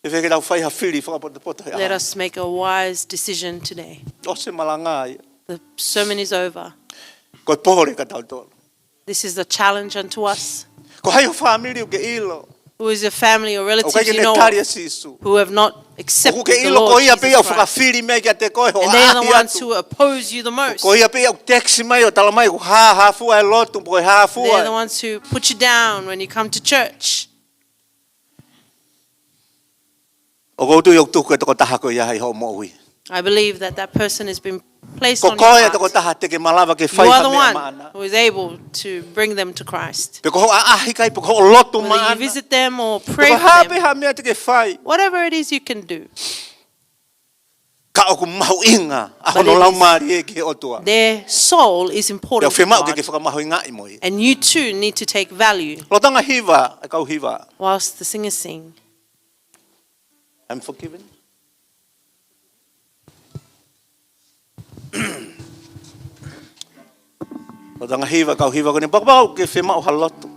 ʻE fēfē ke tau fai ha fili fakapotopoto he ʻaho ni? Let us make a wise decision today. ʻOsi e malanga ia. The sermon is over. Ko e pole kia tautolu. This is a challenge unto us. Ko hai ho fāmili ʻoku ke ʻilo? who is a family or ʻOku ʻikai relative ke you ne know tali of ʻa Sīsū. Who have not ʻOku accepted ke the ʻilo ko Lord ia pē ia Jesus ʻoku Christ. fakafili mai kiate koe ho And they are the ʻahiʻahi ones atu. Who oppose you the most. Ko ia pē ia ʻoku text mai ʻo tala mai ʻoku hāhāfua e lotu, pe ko e hāfua. They're the ones who put you down when you come to church. ʻOku ou tui ʻoku tuku e tokotaha ko ia ʻi hoʻo moʻui. I believe that that person has been placed Ko on your koe e heart. Tokotaha te ke malava ke fai You are ha the meʻa one maʻana. Who is able to bring them to Christ. Pe ko hoʻo ʻaʻahi kai, pe ko hoʻo lotu maʻana. Whether you visit them or Pe pray ko hā for pē them, ha meʻa te ke fai. Whatever it is you can do, Ka ʻoku mahuʻinga ʻa But hono it is- laumālie ki he ʻOtua. Their soul is Pea important ʻoku fiemaʻu to ke ke God. Fakamahuʻingaʻi mo ia. And you too need to take value. Lotanga hiva, e kau hiva. Whilst the singers sing, I'm forgiven. Lotanga hiva, kau hiva ko eni, pea kapau ʻoku ke fiemaʻu ha lotu.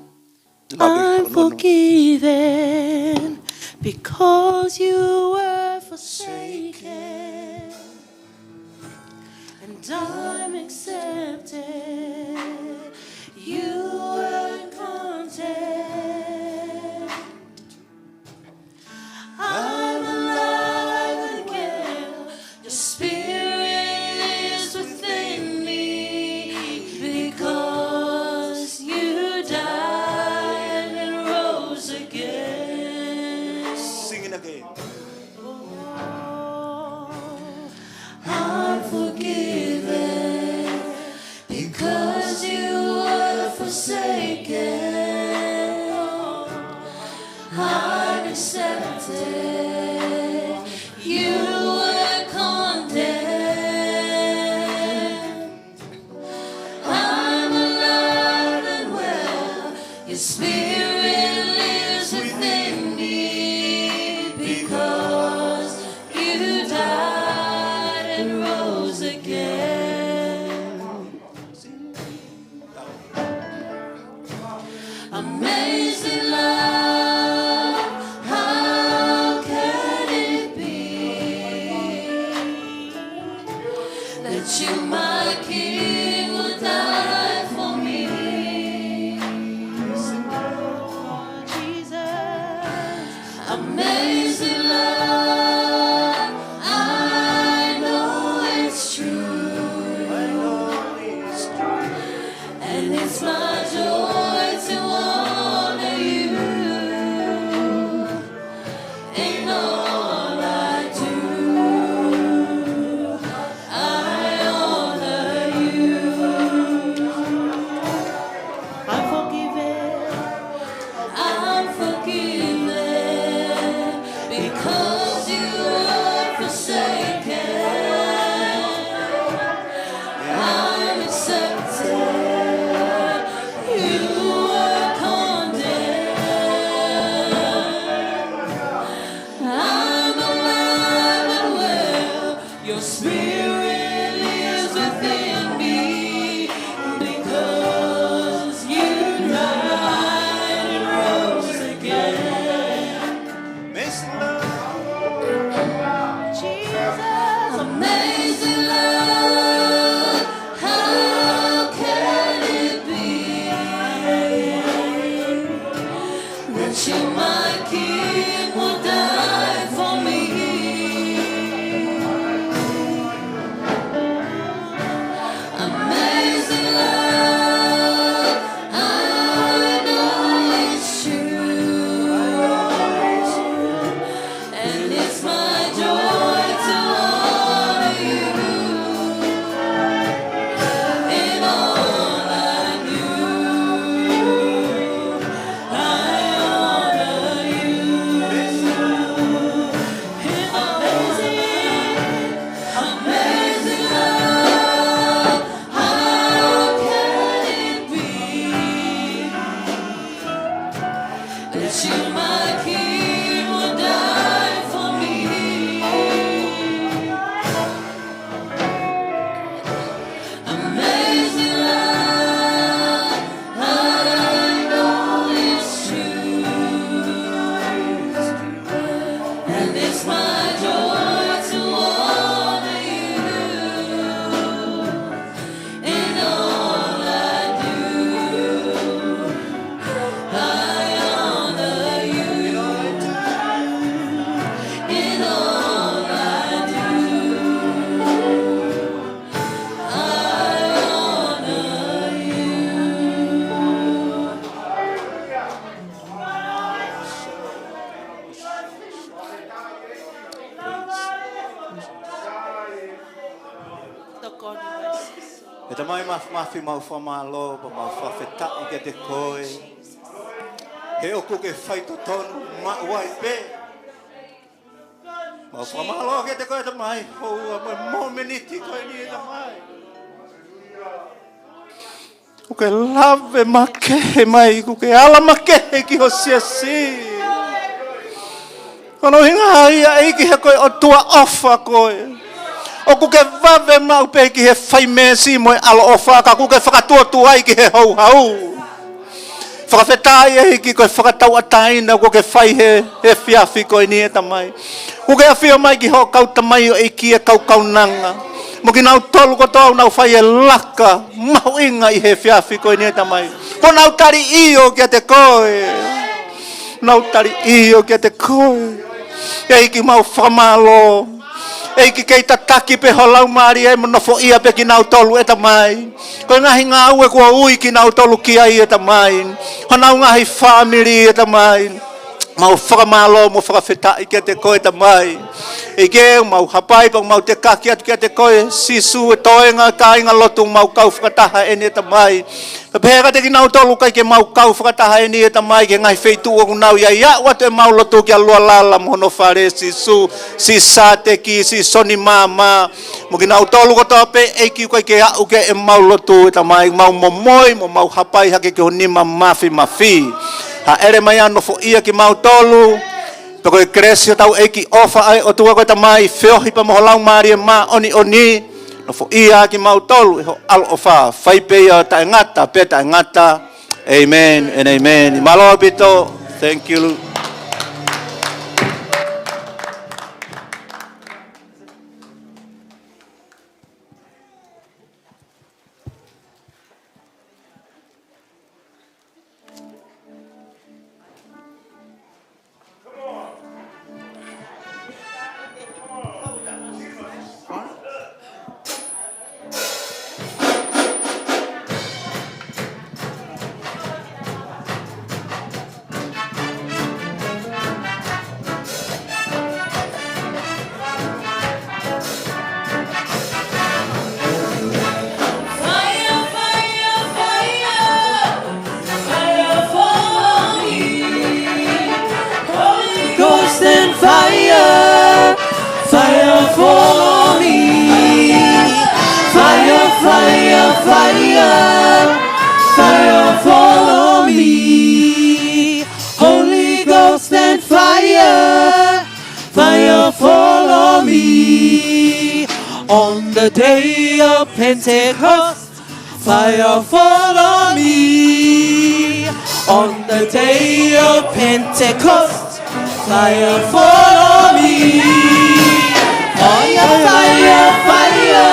Labi I'm hano nunu. Forgiven because you were forsaken, and I'm accepted. You were condemned. I'm alive and well. Your spirit lives within me because you died and rose again. Sing it again. I'm forgiven because you were forsaken. I'm accepted. You were condemned. I'm alive and well. Your spirit lives within me because you died and rose again. Amazing love, how can it be that you, my King, would die for me? Jesus, amazing love, I know it's true. And it's my joy to honor you in all I do. I honor you. I'm forgiven. I'm forgiven because you were forsaken. I'm accepted. You were condemned. I'm alive and well. Your spirit lives within me because you died and rose again. Amazing love. Jesus, amazing love. How can it be that you, my King, will die for me? Amazing love, I know it's true. And it's my joy to honor you in all I do. I honor you. Amazing, amazing love. How can it be that you, my King, would die for me? Amazing love, I know it's true. And it's my joy to honor you in all I do. I honor Mafi, mau fakamālō, pea mau fakafetaʻi kiate koe. He ʻoku ke faitotonu maʻu ai pē. Mau fakamālō kiate koe Tamai, ʻoua mo e mōmeniti ko eni ʻe Tamai. ʻOku ke lave makehe mai, ʻoku ke ala makehe ki ho siasi. Ko hono ʻuhinga ia ʻEiki he ko e ʻOtua ʻofa koe. ʻOku ke vave maʻu pē ki he fai meesi mo e ʻaloʻofa, ka ʻoku ke fakatuotuai ki he houhau. Fakafetaʻi ʻEiki ko e fakatauʻatāina kuo ke fai he, he efiafi ko eni ʻe Tamai. ʻOku ke ʻafio mai ki hoʻo kau tamaioʻeiki ʻa e kau kaunanga. Mo kinautolu kotoa ʻoku nau fai e laka mahuʻinga ʻi he efiafi ko eni ʻe Tamai. Kuo nau tali ʻio kiate koe. Nau tali ʻio kiate koe. ʻEiki mau fakamālō. ʻEiki kei tataki pē ho Laumālie mo nofoʻia pē kinautolu ʻe Tamai. Ko e ngaahi ngāue kuo ui kinautolu ki ai ʻe Tamai. Honau ngaahi fāmili ʻe Tamai. Mau fakamālō mo fakafetaʻi kiate koe Tamai. ʻEiki mau hapai pea mau tekaki atu kiate koe Sīsū e toenga kāinga lotu mau kau fakataha eni ʻe Tamai. Pea pehē kiate kinautolu ʻikai ke mau kau fakataha eni ʻe Tamai ki he ngaahi feituʻu ʻoku nau ʻi ai, aʻu atu ʻemau lotu kia Lualala mo hono fale Sīsū, siʻi Sāteki, siʻi Soni Māmā. Mo kinautolu kotoa pē ʻEiki ʻoku ʻikai ke aʻu ki heʻemau lotu ʻe Tamai, mau momoi mo mau hapai hake ki ho nima mafimafi. Hāʻele mai ā nofoʻia kimautolu. Pea ko e kelesi ʻa hotau ʻEiki, ʻofa ʻa e ʻOtua ko e Tamai, feohi pea mo ho Laumālie Māʻoniʻoni, nofoʻia kimautolu ʻe ho ʻaloʻofa, fai pē ia ʻo taʻengata pea taʻengata. Amen and amen. Mālō ʻaupito. Thank you. Fire, fire, fire, fire, follow me. Holy Ghost and fire, fire, follow me. Fire, fire, fire, fire, follow me. Holy Ghost and fire, fire, follow me. On the day of Pentecost, fire, follow me. On the day of Pentecost, fire, follow me. Fire, fire, fire,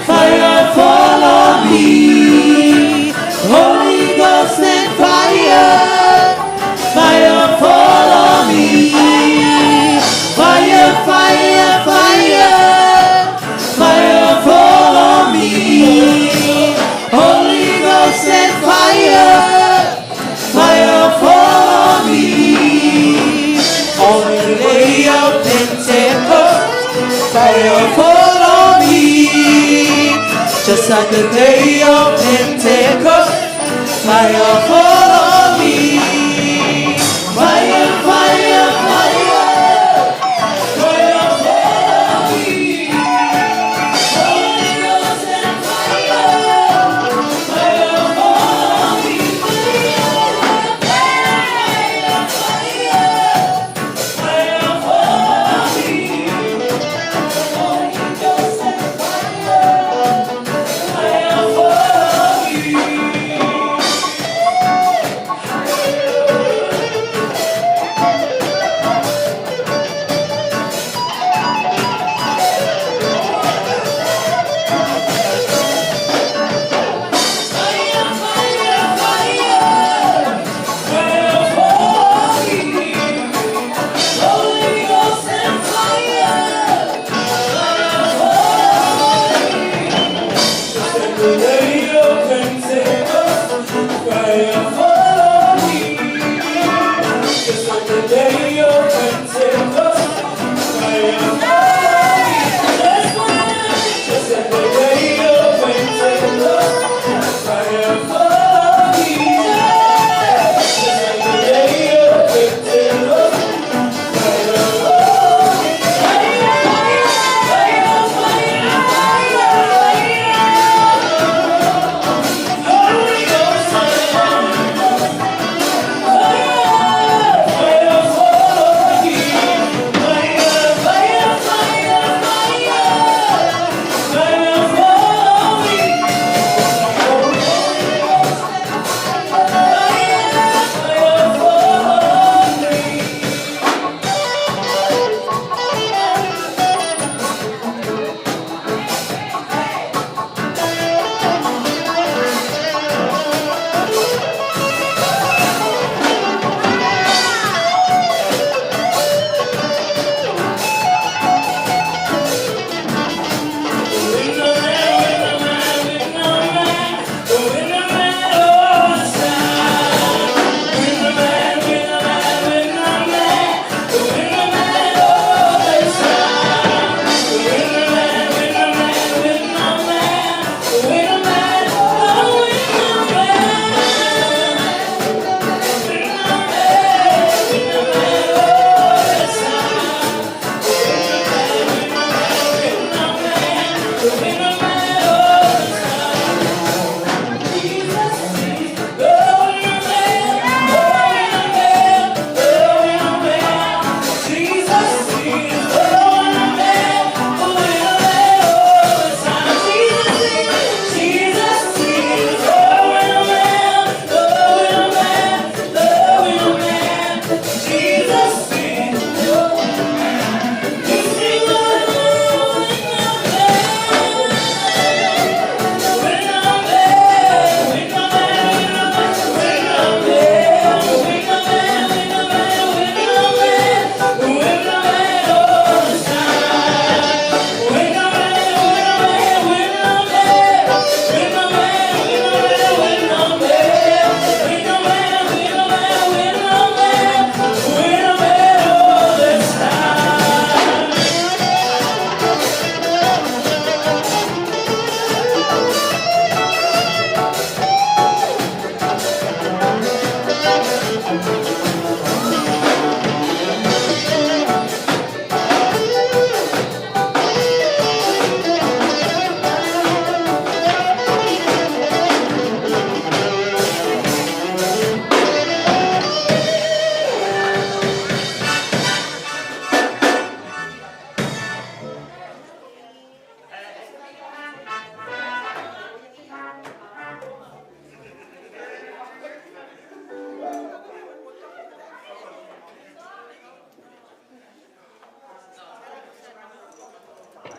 fire, follow me. Holy Ghost and fire, fire, follow me. Fire, fire, fire, fire, follow me. Holy Ghost and fire, fire, follow me. On the day of Pentecost, fire, follow me. Just like the day of Pentecost, fire, follow me. Fire, fire, fire, fire, follow me. Holy Ghost and fire, fire, follow me. Fire, fire, fire, fire, follow me. Holy Ghost and fire, fire, follow me.